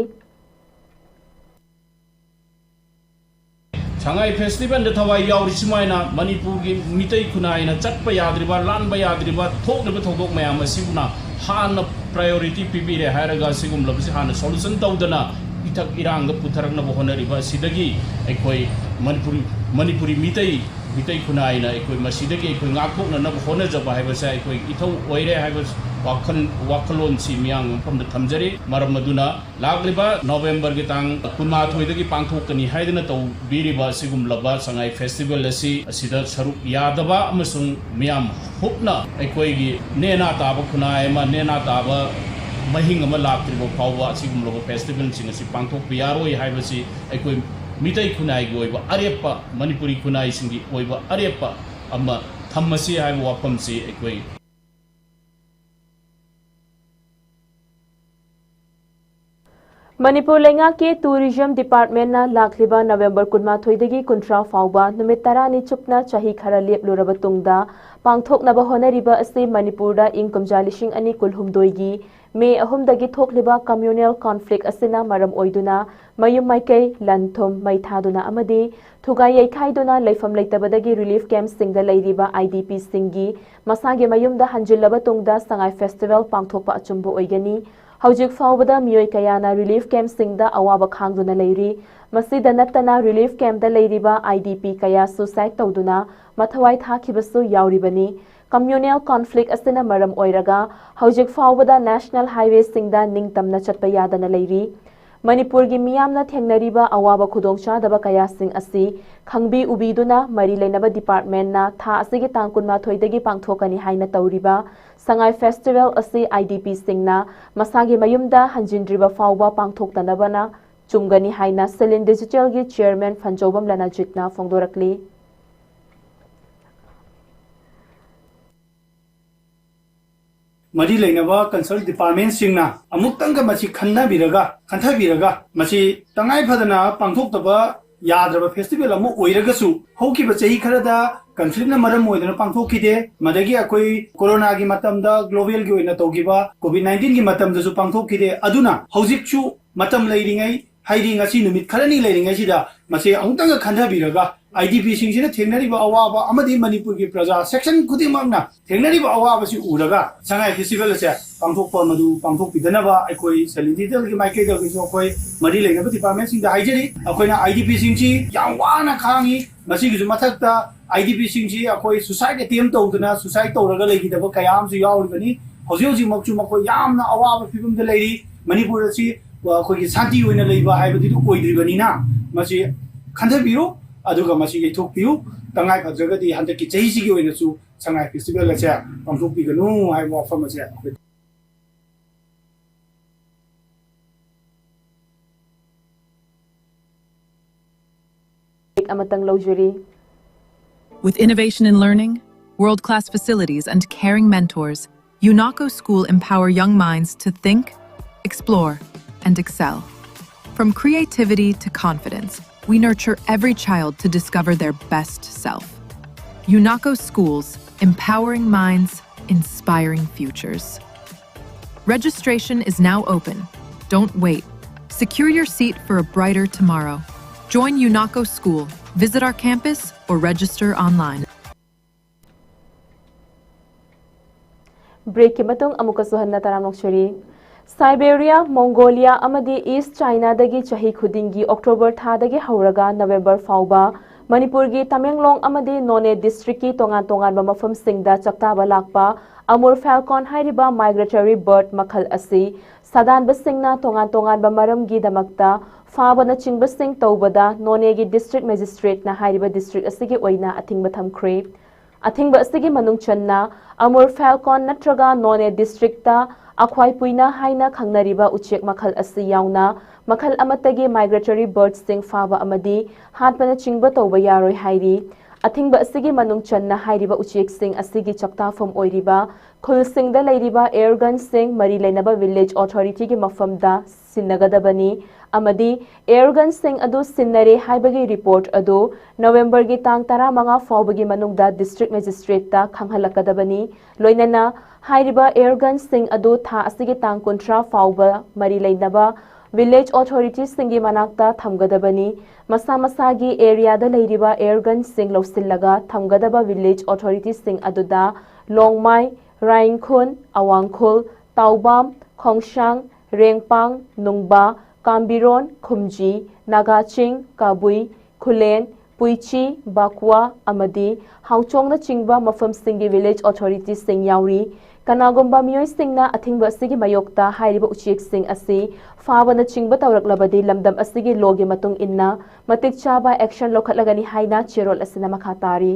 ꯁꯉꯥꯏ ꯐꯦꯁꯇꯤꯚꯦꯜꯗ ꯊꯋꯥꯏ ꯌꯥꯎꯔꯤ ꯁꯨꯃꯥꯏꯅ ꯃꯅꯤꯄꯨꯔꯒꯤ ꯃꯤꯇꯩ ꯈꯨꯟꯅꯥꯏꯅ ꯆꯠꯄ ꯌꯥꯗ꯭ꯔꯤꯕ, ꯂꯥꯟꯕ ꯌꯥꯗ꯭ꯔꯤꯕ, ꯊꯣꯛꯂꯤꯕ ꯊꯧꯗꯣꯛ ꯃꯌꯥꯝ ꯑꯁꯤꯕꯨꯅ ꯍꯥꯟꯅ priority ꯄꯤꯕꯤꯔꯦ ꯍꯥꯏꯔꯒ ꯑꯁꯤꯒꯨꯝꯂꯕꯁꯤ ꯍꯥꯟꯅ solution ꯇꯧꯗꯅ ꯏꯊꯛ ꯏꯔꯥꯡꯗ ꯄꯨꯊꯔꯛꯅꯕ ꯍꯣꯠꯅꯔꯤꯕ ꯑꯁꯤꯗꯒꯤ ꯑꯩꯈꯣꯏ ꯃꯅꯤꯄꯨꯔꯤ ꯃꯅꯤꯄꯨꯔꯤ ꯃꯤꯇꯩ ꯃꯤꯇꯩ ꯈꯨꯟꯅꯥꯏꯅ ꯑꯩꯈꯣꯏ ꯃꯁꯤꯗꯒꯤ ꯑꯩꯈꯣꯏ ꯉꯥꯛꯊꯣꯛꯅꯅꯕ ꯍꯣꯠꯅꯖꯕ ꯍꯥꯏꯕꯁꯦ ꯑꯩꯈꯣꯏ ꯏꯊꯧ ꯑꯣꯏꯔꯦ ꯍꯥꯏꯕ ꯋꯥꯈꯜ ꯋꯥꯈꯜꯂꯣꯟꯁꯤ ꯃꯤꯌꯥꯝꯒꯤ ꯃꯐꯝꯗ ꯊꯝꯖꯔꯤ꯫ ꯃꯔꯝ ꯑꯗꯨꯅ ꯂꯥꯛꯂꯤꯕ ꯅꯣꯕꯦꯝꯕꯔꯒꯤ ꯇꯥꯡ ꯀꯨꯟꯃꯥꯊꯣꯏꯗꯒꯤ ꯄꯥꯡꯊꯣꯛꯀꯅꯤ ꯍꯥꯏꯗꯅ ꯇꯧꯕꯤꯔꯤꯕ ꯑꯁꯤꯒꯨꯝꯂꯕ ꯁꯉꯥꯏ ꯐꯦꯁꯇꯤꯚꯦꯜ ꯑꯁꯤ ꯑꯁꯤꯗ ꯁꯔꯨꯛ ꯌꯥꯗꯕ ꯑꯃꯁꯨꯡ ꯃꯤꯌꯥꯝ ꯍꯨꯞꯅ ꯑꯩꯈꯣꯏꯒꯤ ꯅꯦꯅꯥ ꯇꯥꯕ ꯈꯨꯟꯅꯥꯏ ꯑꯃ, ꯅꯦꯅꯥ ꯇꯥꯕ ꯃꯍꯤꯡ ꯑꯃ ꯂꯥꯛꯇ꯭ꯔꯤꯕ ꯐꯥꯎꯕ ꯑꯁꯤꯒꯨꯝꯂꯕ ꯐꯦꯁꯇꯤꯚꯦꯜꯁꯤꯡ ꯑꯁꯤ ꯄꯥꯡꯊꯣꯛꯄ ꯌꯥꯔꯣꯏ ꯍꯥꯏꯕꯁꯤ ꯑꯩꯈꯣꯏ ꯃꯤꯇꯩ ꯈꯨꯟꯅꯥꯏꯒꯤ ꯑꯣꯏꯕ ꯑꯔꯦꯞꯄ, ꯃꯅꯤꯄꯨꯔꯤ ꯈꯨꯟꯅꯥꯏꯁꯤꯡꯒꯤ ꯑꯣꯏꯕ ꯑꯔꯦꯞꯄ ꯑꯃ ꯊꯝꯃꯁꯤ ꯍꯥꯏꯕ ꯋꯥꯐꯝꯁꯤ ꯑꯩꯈꯣꯏ ꯃꯅꯤꯄꯨꯔ ꯂꯩꯉꯥꯛꯀꯤ Tourism Department ꯅ ꯂꯥꯛꯂꯤꯕ ꯅꯕꯦꯝꯕꯔ ꯀꯨꯟꯃꯥꯊꯣꯏꯗꯒꯤ ꯀꯨꯟꯊ꯭ꯔꯥ ꯐꯥꯎꯕ ꯅꯨꯃꯤꯠ ꯇꯔꯥꯅꯤ ꯆꯨꯞꯅ ꯆꯍꯤ ꯈꯔ ꯂꯦꯞꯂꯨꯔꯕ ꯇꯨꯡꯗ ꯄꯥꯡꯊꯣꯛꯅꯕ ꯍꯣꯠꯅꯔꯤꯕ ꯑꯁꯤ ꯃꯅꯤꯄꯨꯔꯗ ꯏꯪ ꯀꯨꯝꯖꯥ ꯂꯤꯁꯤꯡ ꯑꯅꯤ ꯀꯨꯟꯍꯨꯝꯗꯣꯏꯒꯤ ꯃꯦ ꯑꯍꯨꯝꯗꯒꯤ ꯊꯣꯛꯂꯤꯕ communal conflict ꯑꯁꯤꯅ ꯃꯔꯝ ꯑꯣꯏꯗꯨꯅ ꯃꯌꯨꯝ ꯃꯥꯏꯀꯩ, ꯂꯟ ꯊꯨꯝ, ꯃꯩ ꯊꯥꯗꯨꯅ ꯑꯃꯗꯤ ꯊꯨꯒꯥꯏ ꯌꯩꯈꯥꯏꯗꯨꯅ ꯂꯩꯐꯝ ꯂꯩꯇꯕꯗꯒꯤ relief camp ꯁꯤꯡꯗ ꯂꯩꯔꯤꯕ I D P ꯁꯤꯡꯒꯤ ꯃꯁꯥꯒꯤ ꯃꯌꯨꯝꯗ ꯍꯟꯖꯤꯜꯂꯕ ꯇꯨꯡꯗ ꯁꯉꯥꯏ ꯐꯦꯁꯇꯤꯚꯦꯜ ꯄꯥꯡꯊꯣꯛꯄ ꯑꯆꯨꯝꯕ ꯑꯣꯏꯒꯅꯤ꯫ ꯍꯧꯖꯤꯛ ꯐꯥꯎꯕꯗ ꯃꯤꯑꯣꯏ ꯀꯌꯥꯅ relief camp ꯁꯤꯡꯗ ꯑꯋꯥꯕ ꯈꯥꯡꯗꯨꯅ ꯂꯩꯔꯤ꯫ ꯃꯁꯤꯗ ꯅꯠꯇꯅ relief camp ꯇ ꯂꯩꯔꯤꯕ I D P ꯀꯌꯥ suicide ꯇꯧꯗꯨꯅ ꯃꯊꯋꯥꯏ ꯊꯥꯈꯤꯕꯁꯨ ꯌꯥꯎꯔꯤꯕꯅꯤ꯫ Communal conflict ꯑꯁꯤꯅ ꯃꯔꯝ ꯑꯣꯏꯔꯒ ꯍꯧꯖꯤꯛ ꯐꯥꯎꯕꯗ national highway ꯁꯤꯡꯗ ꯅꯤꯡꯇꯝꯅ ꯆꯠꯄ ꯌꯥꯗꯅ ꯂꯩꯔꯤ꯫ ꯃꯅꯤꯄꯨꯔꯒꯤ ꯃꯤꯌꯥꯝꯅ ꯊꯦꯡꯅꯔꯤꯕ ꯑꯋꯥꯕ ꯈꯨꯗꯣꯡꯆꯥꯗꯕ ꯀꯌꯥꯁꯤꯡ ꯑꯁꯤ ꯈꯪꯕꯤ ꯎꯕꯤꯗꯨꯅ ꯃꯔꯤ ꯂꯩꯅꯕ department ꯅ ꯊꯥ ꯑꯁꯤꯒꯤ ꯇꯥꯡ ꯀꯨꯟꯃꯥꯊꯣꯏꯗꯒꯤ ꯄꯥꯡꯊꯣꯛꯀꯅꯤ ꯍꯥꯏꯅ ꯇꯧꯔꯤꯕ ꯁꯉꯥꯏ ꯐꯦꯁꯇꯤꯚꯦꯜ ꯑꯁꯤ I D P ꯁꯤꯡꯅ ꯃꯁꯥꯒꯤ ꯃꯌꯨꯝꯗ ꯍꯟꯖꯤꯟꯗ꯭ꯔꯤꯕ ꯐꯥꯎꯕ ꯄꯥꯡꯊꯣꯛꯇꯅꯕꯅ ꯆꯨꯝꯒꯅꯤ ꯍꯥꯏꯅ Silin Digital ꯒꯤ chairman ꯐꯟꯖꯧꯕꯝ ꯂꯅꯖꯤꯠꯅ ꯐꯣꯡꯗꯣꯔꯛꯂꯤ꯫ ꯃꯔꯤ ꯂꯩꯅꯕ concern department ꯁꯤꯡꯅ ꯑꯃꯨꯛꯇꯪꯒ ꯃꯁꯤ ꯈꯟꯅꯕꯤꯔꯒ, ꯈꯟꯊꯕꯤꯔꯒ, ꯃꯁꯤ ꯇꯉꯥꯏ ꯐꯗꯅ ꯄꯥꯡꯊꯣꯛꯇꯕ ꯌꯥꯗ꯭ꯔꯕ ꯐꯦꯁꯇꯤꯚꯦꯜ ꯑꯃ ꯑꯣꯏꯔꯒꯁꯨ, ꯍꯧꯈꯤꯕ ꯆꯍꯤ ꯈꯔꯗ ꯀꯟꯐ꯭ꯂꯤꯛꯅ ꯃꯔꯝ ꯑꯣꯏꯗꯨꯅ ꯄꯥꯡꯊꯣꯛꯈꯤꯗꯦ꯫ ꯃꯗꯒꯤ ꯑꯩꯈꯣꯏ ꯀꯣꯔꯣꯅꯥꯒꯤ ꯃꯇꯝꯗ, ꯒ꯭ꯂꯣꯕꯦꯜꯒꯤ ꯑꯣꯏꯅ ꯇꯧꯈꯤꯕ ꯀꯣꯚꯤꯗ ꯅꯥꯏꯟꯇꯤꯟꯒꯤ ꯃꯇꯝꯗꯁꯨ ꯄꯥꯡꯊꯣꯛꯈꯤꯗꯦ꯫ ꯑꯗꯨꯅ ꯍꯧꯖꯤꯛꯁꯨ ꯃꯇꯝ ꯂꯩꯔꯤꯉꯩ, ꯍꯥꯏꯗꯤ ꯉꯁꯤ ꯅꯨꯃꯤꯠ ꯈꯔꯅꯤ ꯂꯩꯔꯤꯉꯩꯁꯤꯗ, ꯃꯁꯤ ꯑꯃꯨꯛꯇꯪꯒ ꯈꯟꯊꯕꯤꯔꯒ, ꯑꯥꯏ ꯗꯤ ꯄꯤꯁꯤꯡꯁꯤꯅ ꯊꯦꯡꯅꯔꯤꯕ ꯑꯋꯥꯕ ꯑꯃꯗꯤ ꯃꯅꯤꯄꯨꯔꯒꯤ ꯄ꯭ꯔꯖꯥ ꯁꯦꯛꯁꯟ ꯈꯨꯗꯤꯡꯃꯛꯅ ꯊꯦꯡꯅꯔꯤꯕ ꯑꯋꯥꯕꯁꯤ ꯎꯔꯒ, ꯁꯉꯥꯏ ꯐꯦꯁꯇꯤꯚꯦꯜ ꯑꯁꯦ ꯄꯥꯡꯊꯣꯛꯄ, ꯃꯗꯨ ꯄꯥꯡꯊꯣꯛꯄꯤꯗꯅꯕ ꯑꯩꯈꯣꯏ ꯁꯦꯂꯤꯟ ꯗꯤꯖꯤꯇꯦꯜꯒꯤ ꯃꯥꯏꯀꯩꯗꯒꯤꯁꯨ ꯑꯩꯈꯣꯏ ꯃꯔꯤ ꯂꯩꯅꯕ ꯗꯤꯄꯥꯔꯠꯃꯦꯟꯁꯤꯡꯗ ꯍꯥꯏꯖꯔꯤ꯫ ꯑꯩꯈꯣꯏꯅ ꯑꯥꯏ ꯗꯤ ꯄꯤꯁꯤꯡꯁꯤ ꯌꯥꯝ ꯋꯥꯅ ꯈꯥꯡꯉꯤ꯫ ꯃꯁꯤꯒꯤꯁꯨ ꯃꯊꯛꯇ, ꯑꯥꯏ ꯗꯤ ꯄꯤꯁꯤꯡꯁꯤ ꯑꯩꯈꯣꯏ ꯁꯨꯁꯥꯏꯠ ꯑꯦꯇꯦꯝ ꯇꯧꯗꯨꯅ ꯁꯨꯁꯥꯏꯠ ꯇꯧꯔꯒ ꯂꯩꯈꯤꯗꯕ ꯀꯌꯥ ꯑꯃꯁꯨ ꯌꯥꯎꯔꯤꯕꯅꯤ꯫ ꯍꯧꯖꯤꯛ ꯍꯧꯖꯤꯛꯃꯛꯁꯨ ꯃꯈꯣꯏ ꯌꯥꯝꯅ ꯑꯋꯥꯕ ꯐꯤꯕꯝꯗ ꯂꯩꯔꯤ꯫ ꯃꯅꯤꯄꯨꯔ ꯑꯁꯤ, ꯑ, ꯑꯩꯈꯣꯏꯒꯤ ꯁꯥꯟꯇꯤ ꯑꯣꯏꯅ ꯂꯩꯕ ꯍꯥꯏꯕꯗꯨꯗꯤ ꯑꯣꯏꯗ꯭ꯔꯤꯕꯅꯤꯅ, ꯃꯁꯤ ꯈꯟꯊꯕꯤꯌꯨ, ꯑꯗꯨꯒ ꯃꯁꯤ ꯌꯩꯊꯣꯛꯄꯤꯌꯨ꯫ ꯇꯉꯥꯏ ꯐꯗ꯭ꯔꯒꯗꯤ ꯍꯟꯗꯛꯀꯤ ꯆꯍꯤꯁꯤꯒꯤ ꯑꯣꯏꯅꯁꯨ ꯁꯉꯥꯏ ꯐꯦꯁꯇꯤꯚꯦꯜ ꯑꯁꯦ ꯄꯥꯡꯊꯣꯛꯄꯤꯒꯅꯨ ꯍꯥꯏꯕ ꯋꯥꯐꯝ ꯑꯁꯦ ꯑꯩꯈꯣꯏ ꯑꯃꯇꯪ ꯂꯧꯖꯔꯤ꯫ With innovation in learning, world class facilities, and caring mentors, UNACO School empower young minds to think, explore, and excel. From creativity to confidence, we nurture every child to discover their best self. UNACO Schools, empowering minds, inspiring futures. Registration is now open. Don't wait. Secure your seat for a brighter tomorrow. Join UNACO School. Visit our campus or register online. ꯕ꯭ꯔꯦꯛꯀꯤ ꯃꯇꯨꯡ ꯑꯃꯨꯛꯀꯁꯨ ꯍꯟꯅ ꯇꯔꯥꯝꯅ ꯑꯣꯛꯆꯔꯤ꯫ ꯁꯥꯏꯕꯦꯔꯤꯌꯥ, Mongolia ꯑꯃꯗꯤ ꯏꯁ ꯆꯥꯏꯅꯥꯗꯒꯤ ꯆꯍꯤ ꯈꯨꯗꯤꯡꯒꯤ October ꯊꯥꯗꯒꯤ ꯍꯧꯔꯒ November ꯐꯥꯎꯕ ꯃꯅꯤꯄꯨꯔꯒꯤ ꯇꯃꯦꯡꯂꯣꯡ ꯑꯃꯗꯤ ꯅꯣꯅꯦ ꯗꯤꯁꯇ꯭ꯔꯤꯛꯀꯤ ꯇꯣꯉꯥꯟ ꯇꯣꯉꯥꯟꯕ ꯃꯐꯝꯁꯤꯡꯗ ꯆꯥꯛꯇꯥꯕ ꯂꯥꯛꯄ ꯑꯃꯨꯔ ꯐꯦꯜꯀꯣꯟ ꯍꯥꯏꯔꯤꯕ ꯃꯥꯏꯒ꯭ꯔꯦꯇꯔꯤ ꯕꯔꯗ ꯃꯈꯜ ꯑꯁꯤ ꯁꯥꯗꯥꯟꯕꯁꯤꯡꯅ ꯇꯣꯉꯥꯟ ꯇꯣꯉꯥꯟꯕ ꯃꯔꯝꯒꯤꯗꯃꯛꯇ ꯐꯥꯕꯅꯆꯤꯡꯕꯁꯤꯡ ꯇꯧꯕꯗ ꯅꯣꯅꯦꯒꯤ ꯗꯤꯁꯇ꯭ꯔꯤꯛ ꯃꯦꯖꯤꯁꯇ꯭ꯔꯦꯠꯅ ꯍꯥꯏꯔꯤꯕ ꯗꯤꯁꯇ꯭ꯔꯤꯛ ꯑꯁꯤꯒꯤ ꯑꯣꯏꯅ ꯑꯊꯤꯡꯕ ꯊꯝꯈ꯭ꯔꯦ꯫ ꯑꯊꯤꯡꯕ ꯑꯁꯤꯒꯤ ꯃꯅꯨꯡ ꯆꯟꯅ ꯑꯃꯨꯔ ꯐꯦꯜꯀꯣꯟ ꯅꯠꯇ꯭ꯔꯒ ꯅꯣꯅꯦ ꯗꯤꯁꯇ꯭ꯔꯤꯛꯇ ꯑꯈ꯭ꯋꯥꯏ ꯄꯨꯏꯅ ꯍꯥꯏꯅ ꯈꯪꯅꯔꯤꯕ ꯎꯆꯦꯛ ꯃꯈꯜ ꯑꯁꯤ ꯌꯥꯎꯅ ꯃꯈꯜ ꯑꯃꯠꯇꯒꯤ ꯃꯥꯏꯒ꯭ꯔꯦꯇꯔꯤ ꯕꯔꯗꯁꯤꯡ ꯐꯥꯕ ꯑꯃꯗꯤ ꯍꯥꯠꯄꯅꯆꯤꯡꯕ ꯇꯧꯕ ꯌꯥꯔꯣꯏ ꯍꯥꯏꯔꯤ꯫ ꯑꯊꯤꯡꯕ ꯑꯁꯤꯒꯤ ꯃꯅꯨꯡ ꯆꯟꯅ ꯍꯥꯏꯔꯤꯕ ꯎꯆꯦꯛꯁꯤꯡ ꯑꯁꯤꯒꯤ ꯆꯥꯛꯇꯥꯐꯝ ꯑꯣꯏꯔꯤꯕ ꯈꯨꯜꯁꯤꯡꯗ ꯂꯩꯔꯤꯕ air gunꯁꯤꯡ ꯃꯔꯤ ꯂꯩꯅꯕ village authorityꯒꯤ ꯃꯐꯝꯗ ꯁꯤꯟꯅꯒꯗꯕꯅꯤ ꯑꯃꯗꯤ air gunꯁꯤꯡ ꯑꯗꯨ ꯁꯤꯟꯅꯔꯦ ꯍꯥꯏꯕꯒꯤ report ꯑꯗꯨ Novemberꯒꯤ ꯇꯥꯡ ꯇꯔꯥꯃꯉꯥ ꯐꯥꯎꯕꯒꯤ ꯃꯅꯨꯡꯗ district magistrateꯇ ꯈꯪꯍꯜꯂꯛꯀꯗꯕꯅꯤ꯫ ꯂꯣꯏꯅꯅ ꯍꯥꯏꯔꯤꯕ air gunꯁꯤꯡ ꯑꯗꯨ ꯊꯥ ꯑꯁꯤꯒꯤ ꯇꯥꯡ ꯀꯨꯟꯊ꯭ꯔꯥ ꯐꯥꯎꯕ ꯃꯔꯤ ꯂꯩꯅꯕ village authorityꯁꯤꯡꯒꯤ ꯃꯅꯥꯛꯇ ꯊꯝꯒꯗꯕꯅꯤ꯫ ꯃꯁꯥ ꯃꯁꯥꯒꯤ areaꯗ ꯂꯩꯔꯤꯕ air gunꯁꯤꯡ ꯂꯧꯁꯤꯜꯂꯒ ꯊꯝꯒꯗꯕ village authorityꯁꯤꯡ ꯑꯗꯨꯗ ꯂꯣꯡꯃꯥꯏ, ꯔꯥꯏꯪꯈꯨꯜ, ꯑꯋꯥꯡꯈꯨꯜ, ꯇꯥꯎꯕꯥꯝ, ꯈꯣꯡꯁꯥꯡ, ꯔꯦꯡꯄꯥꯡ, ꯅꯨꯡꯕꯥ, ꯀꯥꯝꯕꯤꯔꯣꯟ, ꯈꯨꯝꯖꯤ, ꯅꯥꯒꯥꯆꯤꯡ, ꯀꯕꯨꯏ, ꯈꯨꯂꯦꯟ, ꯄꯨꯏꯆꯤ, ꯕꯥꯀꯨꯋꯥ ꯑꯃꯗꯤ ꯍꯥꯎꯆꯣꯡꯅꯆꯤꯡꯕ ꯃꯐꯝꯁꯤꯡꯒꯤ village authorityꯁꯤꯡ ꯌꯥꯎꯔꯤ꯫ ꯀꯅꯥꯒꯨꯝꯕ ꯃꯤꯑꯣꯏꯁꯤꯡꯅ ꯑꯊꯤꯡꯕ ꯑꯁꯤꯒꯤ ꯃꯥꯌꯣꯛꯇ ꯍꯥꯏꯔꯤꯕ ꯎꯆꯦꯛꯁꯤꯡ ꯑꯁꯤ ꯐꯥꯕꯅꯆꯤꯡꯕ ꯇꯧꯔꯛꯂꯕꯗꯤ ꯂꯝꯗꯝ ꯑꯁꯤꯒꯤ lawꯒꯤ ꯃꯇꯨꯡ ꯏꯟꯅ ꯃꯇꯤꯛ ꯆꯥꯕ action ꯂꯧꯈꯠꯂꯒꯅꯤ ꯍꯥꯏꯅ ꯆꯦꯔꯣꯜ ꯑꯁꯤꯅ ꯃꯈꯥ ꯇꯥꯔꯤ꯫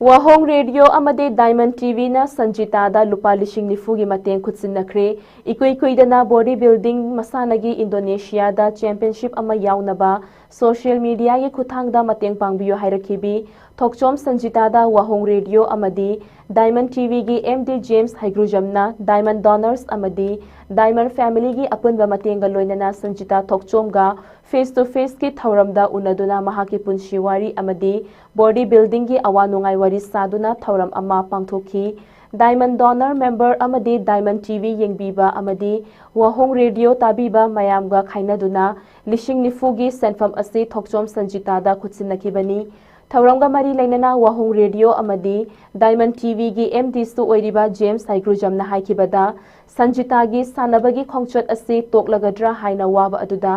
ꯋꯥꯍꯣꯡ ꯔꯦꯗꯤꯑꯣ ꯑꯃꯗꯤ ꯗꯥꯏꯃꯟ ꯇꯤꯚꯤꯅ ꯁꯟꯖꯤꯇꯥꯗ ꯂꯨꯄꯥ ꯂꯤꯁꯤꯡ ꯅꯤꯐꯨꯒꯤ ꯃꯇꯦꯡ ꯈꯨꯠꯁꯤꯟꯅꯈ꯭ꯔꯦ꯫ ꯏꯀꯨꯏ ꯀꯨꯏꯗꯅ body building ꯃꯁꯥꯟꯅꯒꯤ ꯏꯟꯗꯣꯅꯦꯁꯤꯌꯥꯗ championship ꯑꯃ ꯌꯥꯎꯅꯕ social mediaꯒꯤ ꯈꯨꯠꯊꯥꯡꯗ ꯃꯇꯦꯡ ꯄꯥꯡꯕꯤꯌꯨ ꯍꯥꯏꯔꯛꯈꯤꯕꯤ ꯊꯣꯛꯆꯣꯝ ꯁꯟꯖꯤꯇꯥꯗ ꯋꯥꯍꯣꯡ ꯔꯦꯗꯤꯑꯣ ꯑꯃꯗꯤ ꯗꯥꯏꯃꯟ ꯇꯤꯚꯤꯒꯤ ꯑꯦꯝ ꯗꯤ ꯖꯦꯝꯁ ꯍꯩꯒ꯭ꯔꯨꯖꯝꯅ ꯗꯥꯏꯃꯟ donors ꯑꯃꯗꯤ ꯗꯥꯏꯃꯟ familyꯒꯤ ꯑꯄꯨꯟꯕ ꯃꯇꯦꯡꯒ ꯂꯣꯏꯅꯅ ꯁꯟꯖꯤꯇꯥ ꯊꯣꯛꯆꯣꯝꯒ face to faceꯀꯤ ꯊꯧꯔꯝꯗ ꯎꯅꯗꯨꯅ ꯃꯍꯥꯛꯀꯤ ꯄꯨꯟꯁꯤ ꯋꯥꯔꯤ ꯑꯃꯗꯤ body buildingꯒꯤ ꯑꯋꯥ ꯅꯨꯡꯉꯥꯏ ꯋꯥꯔꯤ ꯁꯥꯗꯨꯅ ꯊꯧꯔꯝ ꯑꯃ ꯄꯥꯡꯊꯣꯛꯈꯤ꯫ ꯗꯥꯏꯃꯟ donor member ꯑꯃꯗꯤ ꯗꯥꯏꯃꯟ ꯇꯤꯚꯤ ꯌꯦꯡꯕꯤꯕ ꯑꯃꯗꯤ ꯋꯥꯍꯣꯡ ꯔꯦꯗꯤꯑꯣ ꯇꯥꯕꯤꯕ ꯃꯌꯥꯝꯒ ꯈꯥꯏꯅꯗꯨꯅ ꯂꯤꯁꯤꯡ ꯅꯤꯐꯨꯒꯤ ꯁꯦꯟꯐꯝ ꯑꯁꯤ ꯊꯣꯛꯆꯣꯝ ꯁꯟꯖꯤꯇꯥꯗ ꯈꯨꯠꯁꯤꯟꯅꯈꯤꯕꯅꯤ꯫ ꯊꯧꯔꯝꯒ ꯃꯔꯤ ꯂꯩꯅꯅ ꯋꯥꯍꯣꯡ ꯔꯦꯗꯤꯑꯣ ꯑꯃꯗꯤ ꯗꯥꯏꯃꯟ ꯇꯤꯚꯤꯒꯤ ꯑꯦꯝ ꯗꯤꯁꯨ ꯑꯣꯏꯔꯤꯕ ꯖꯦꯝꯁ ꯍꯩꯒ꯭ꯔꯨꯖꯝꯅ ꯍꯥꯏꯈꯤꯕꯗ, ꯁꯟꯖꯤꯇꯥꯒꯤ ꯁꯥꯟꯅꯕꯒꯤ ꯈꯣꯡꯆꯠ ꯑꯁꯤ ꯇꯣꯛꯂꯒꯗ꯭ꯔꯥ ꯍꯥꯏꯅ ꯋꯥꯕ ꯑꯗꯨꯗ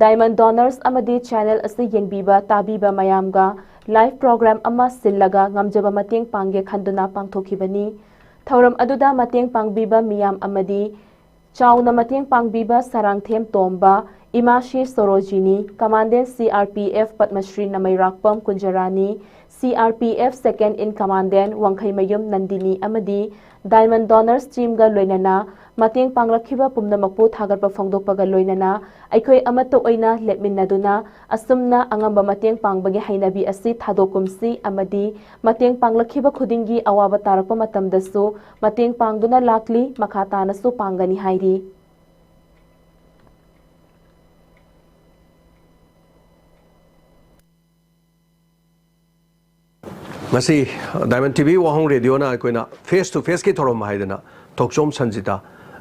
ꯗꯥꯏꯃꯟ donors ꯑꯃꯗꯤ channel ꯑꯁꯤ ꯌꯦꯡꯕꯤꯕ ꯇꯥꯕꯤꯕ ꯃꯌꯥꯝꯒ live program ꯑꯃ ꯁꯤꯜꯂꯒ ꯉꯝꯖꯕ ꯃꯇꯦꯡ ꯄꯥꯡꯒꯦ ꯈꯟꯗꯨꯅ ꯄꯥꯡꯊꯣꯛꯈꯤꯕꯅꯤ꯫ ꯊꯧꯔꯝ ꯑꯗꯨꯗ ꯃꯇꯦꯡ ꯄꯥꯡꯕꯤꯕ ꯃꯤꯌꯥꯝ ꯑꯃꯗꯤ ꯆꯥꯎꯅ ꯃꯇꯦꯡ ꯄꯥꯡꯕꯤꯕ ꯁꯔꯥꯡꯊꯦꯝ ꯇꯣꯝꯕ, ꯏꯃꯥꯁꯤ Sarojini, Commandant C R P F Padmashri ꯅꯃꯩꯔꯥꯛꯄꯝ Kunjarani, C R P F Second in Commandant ꯋꯥꯡꯈꯩꯃꯌꯨꯝ Nandini ꯑꯃꯗꯤ Diamond Donors Teamꯒ ꯂꯣꯏꯅꯅ ꯃꯇꯦꯡ ꯄꯥꯡꯂꯛꯈꯤꯕ ꯄꯨꯝꯅꯃꯛꯄꯨ ꯊꯥꯒꯠꯄ ꯐꯣꯡꯗꯣꯛꯄꯒ ꯂꯣꯏꯅꯅ ꯑꯩꯈꯣꯏ ꯑꯃꯠꯇ ꯑꯣꯏꯅ ꯂꯦꯞꯃꯤꯟꯅꯗꯨꯅ ꯑꯁꯨꯝꯅ ꯑꯉꯝꯕ ꯃꯇꯦꯡ ꯄꯥꯡꯕꯒꯤ ꯍꯩꯅꯕꯤ ꯑꯁꯤ ꯊꯥꯗꯣꯛꯀꯨꯝꯁꯤ ꯑꯃꯗꯤ ꯃꯇꯦꯡ ꯄꯥꯡꯂꯛꯈꯤꯕ ꯈꯨꯗꯤꯡꯒꯤ ꯑꯋꯥꯕ ꯇꯥꯔꯛꯄ ꯃꯇꯝꯗꯁꯨ ꯃꯇꯦꯡ ꯄꯥꯡꯗꯨꯅ ꯂꯥꯛꯂꯤ, ꯃꯈꯥ ꯇꯥꯅꯁꯨ ꯄꯥꯡꯒꯅꯤ ꯍꯥꯏꯔꯤ꯫ ꯉꯁꯤ Diamond T V ꯋꯥꯍꯣꯡ ꯔꯦꯗꯤꯑꯣꯅ ꯑꯩꯈꯣꯏꯅ face to faceꯀꯤ ꯊꯧꯔꯝ ꯍꯥꯏꯗꯅ ꯊꯣꯛꯆꯣꯝ ꯁꯟꯖꯤꯇꯥ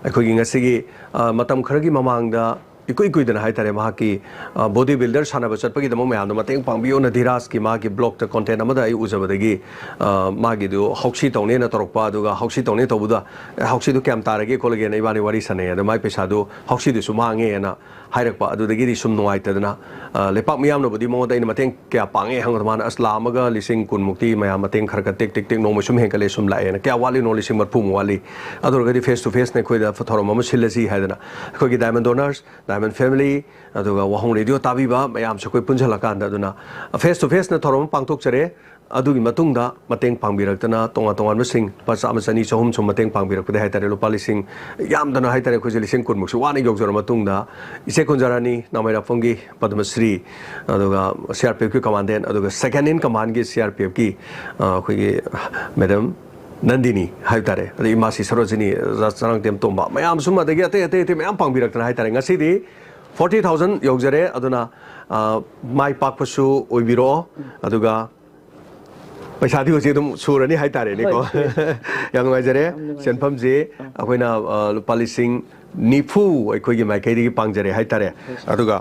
ꯑꯩꯈꯣꯏꯒꯤ ꯉꯁꯤꯒꯤ, ꯑ, ꯃꯇꯝ ꯈꯔꯒꯤ ꯃꯃꯥꯡꯗ ꯏꯀꯨꯏ ꯀꯨꯏꯗꯅ ꯍꯥꯏꯇꯥꯔꯦ, ꯃꯍꯥꯛꯀꯤ, ꯑ, body builder ꯁꯥꯟꯅꯕ ꯆꯠꯄꯒꯤꯗꯃꯛ ꯃꯌꯥꯝꯅ ꯃꯇꯦꯡ ꯄꯥꯡꯕꯤꯌꯣꯅ ꯙꯤꯔꯥꯖꯀꯤ ꯃꯥꯒꯤ blogꯇ content ꯑꯃꯗ ꯑꯩ ꯎꯖꯕꯗꯒꯤ, ꯑ, ꯃꯥꯒꯤꯗꯨ ꯍꯧꯁꯤ ꯇꯧꯅꯦꯅ ꯇꯧꯔꯛꯄ, ꯑꯗꯨꯒ ꯍꯧꯁꯤ ꯇꯧꯅꯦ ꯇꯧꯕꯗ, "ꯑꯦ, ꯍꯧꯁꯤꯗꯨ ꯀꯌꯥꯝ ꯇꯥꯔꯒꯦ ꯈꯣꯠꯂꯒꯦꯅ" ꯏꯕꯥꯅꯤ ꯋꯥꯔꯤ ꯁꯥꯟꯅꯩ꯫ ꯑꯗꯣ ꯃꯥꯏ ꯄꯩꯁꯥꯗꯨ ꯍꯧꯁꯤꯗꯨꯁꯨ ꯃꯥꯡꯉꯦꯅ ꯍꯥꯏꯔꯛꯄ꯫ ꯑꯗꯨꯗꯒꯤꯗꯤ ꯁꯨꯝ ꯅꯨꯡꯉꯥꯏꯇꯗꯅ, ꯑ, ꯂꯩꯄꯥꯛ ꯃꯤꯌꯥꯝꯅꯕꯨꯗꯤ ꯃꯉꯣꯟꯗ ꯑꯩꯅ ꯃꯇꯦꯡ ꯀꯌꯥ ꯄꯥꯡꯉꯦ ꯍꯪꯕꯗ ꯃꯥꯅ, "ꯑꯁ, ꯂꯥꯛ ꯑꯃꯒ ꯂꯤꯁꯤꯡ ꯀꯨꯟꯃꯨꯛꯇꯤ ꯃꯌꯥꯝ ꯃꯇꯦꯡ ꯈꯔ ꯈꯔ ꯇꯦꯛ ꯇꯦꯛ ꯇꯦꯛ ꯅꯣꯡꯃ ꯁꯨꯝ ꯍꯦꯟꯒꯠꯂꯦ, ꯁꯨꯝ ꯂꯥꯛꯑꯦꯅ꯫ ꯀꯌꯥ ꯋꯥꯠꯂꯤꯅꯣ?" "ꯂꯤꯁꯤꯡ ꯃꯔꯤꯐꯨꯃꯨꯛ ꯋꯥꯠꯂꯤ꯫ ꯑꯗꯨ ꯑꯣꯏꯔꯒꯗꯤ face to faceꯅ ꯑꯩꯈꯣꯏꯗ ꯊꯧꯔꯝ ꯑꯃ ꯁꯤꯜꯂꯁꯤ" ꯍꯥꯏꯗꯅ ꯑꯩꯈꯣꯏꯒꯤ Diamond Donors, Diamond Family, ꯑꯗꯨꯒ ꯋꯥꯍꯣꯡ ꯔꯦꯗꯤꯑꯣ ꯇꯥꯕꯤꯕ ꯃꯌꯥꯝꯁꯨ ꯑꯩꯈꯣꯏ ꯄꯨꯟꯁꯤꯜꯂꯀꯥꯟꯗ, ꯑꯗꯨꯅ face to faceꯅ ꯊꯧꯔꯝ ꯑꯃ ꯄꯥꯡꯊꯣꯛꯆꯔꯦ꯫ ꯑꯗꯨꯒꯤ ꯃꯇꯨꯡꯗ ꯃꯇꯦꯡ ꯄꯥꯡꯕꯤꯔꯛꯇꯅ ꯇꯣꯉꯥꯟ ꯇꯣꯉꯥꯟꯕꯁꯤꯡ ꯂꯨꯄꯥ ꯆꯥꯝꯃ, ꯆꯅꯤ, ꯆꯍꯨꯝ ꯁꯨꯝ ꯃꯇꯦꯡ ꯄꯥꯡꯕꯤꯔꯛꯄꯗ ꯍꯥꯏꯇꯥꯔꯦ, ꯂꯨꯄꯥ ꯂꯤꯁꯤꯡ, ꯌꯥꯝꯗꯅ ꯍꯥꯏꯇꯥꯔꯦ, ꯑꯩꯈꯣꯏꯁꯦ ꯂꯤꯁꯤꯡ ꯀꯨꯟꯃꯨꯛꯁꯨ ꯋꯥꯅ ꯌꯧꯖꯔ ꯃꯇꯨꯡꯗ ꯏꯆꯦ ꯀꯨꯟꯖꯔꯥꯅꯤ ꯅꯥꯃꯩꯔꯥꯛꯄꯝꯒꯤ ꯄꯗꯃꯁ꯭ꯔꯤ, ꯑꯗꯨꯒ C R P Fꯀꯤ Commandant, ꯑꯗꯨꯒ Second in Commandꯀꯤ C R P Fꯀꯤ, ꯑ, ꯑꯩꯈꯣꯏꯒꯤ Madam ꯅꯟꯗꯤꯅꯤ ꯍꯥꯏꯕ ꯇꯥꯔꯦ, ꯑꯗꯩ ꯏꯃꯥꯁꯤ ꯁꯔꯣꯖꯤꯅꯤ, ꯆ-, ꯆꯔꯥꯡꯇꯦꯝ ꯇꯣꯝꯕ ꯃꯌꯥꯝ ꯁꯨꯝ, ꯑꯗꯒꯤ ꯑꯇꯩ ꯑꯇꯩ ꯑꯇꯩ ꯃꯌꯥꯝ ꯄꯥꯡꯕꯤꯔꯛꯇꯅ ꯍꯥꯏꯇꯥꯔꯦ, ꯉꯁꯤꯗꯤ forty thousand ꯌꯧꯖꯔꯦ꯫ ꯑꯗꯨꯅ, ꯑ, ꯃꯥꯏ ꯄꯥꯛꯄꯁꯨ ꯑꯣꯏꯕꯤꯔꯛꯑꯣ꯫ ꯑꯗꯨꯒ ꯄꯩꯁꯥꯗꯤ ꯍꯧꯖꯤꯛ ꯑꯗꯨꯝ ꯁꯨꯔꯅꯤ ꯍꯥꯏꯇꯥꯔꯦꯅꯦꯀꯣ꯫ ꯍꯣꯏ, ꯁꯨꯔꯦ꯫ ꯌꯥꯝ ꯅꯨꯡꯉꯥꯏꯖꯔꯦ꯫ ꯌꯥꯝ ꯅꯨꯡꯉꯥꯏꯖꯔꯦ꯫ ꯁꯦꯟꯐꯝꯁꯤ ꯑꯥ꯫ ꯑꯩꯈꯣꯏꯅ, ꯑ, ꯂꯨꯄꯥ ꯂꯤꯁꯤꯡ ꯅꯤꯐꯨ ꯑꯩꯈꯣꯏꯒꯤ ꯃꯥꯏꯀꯩꯗꯒꯤ ꯄꯥꯡꯖꯔꯦ ꯍꯥꯏꯇꯥꯔꯦ꯫ ꯍꯣꯏ, ꯁꯥꯔ꯫ ꯑꯗꯨꯒ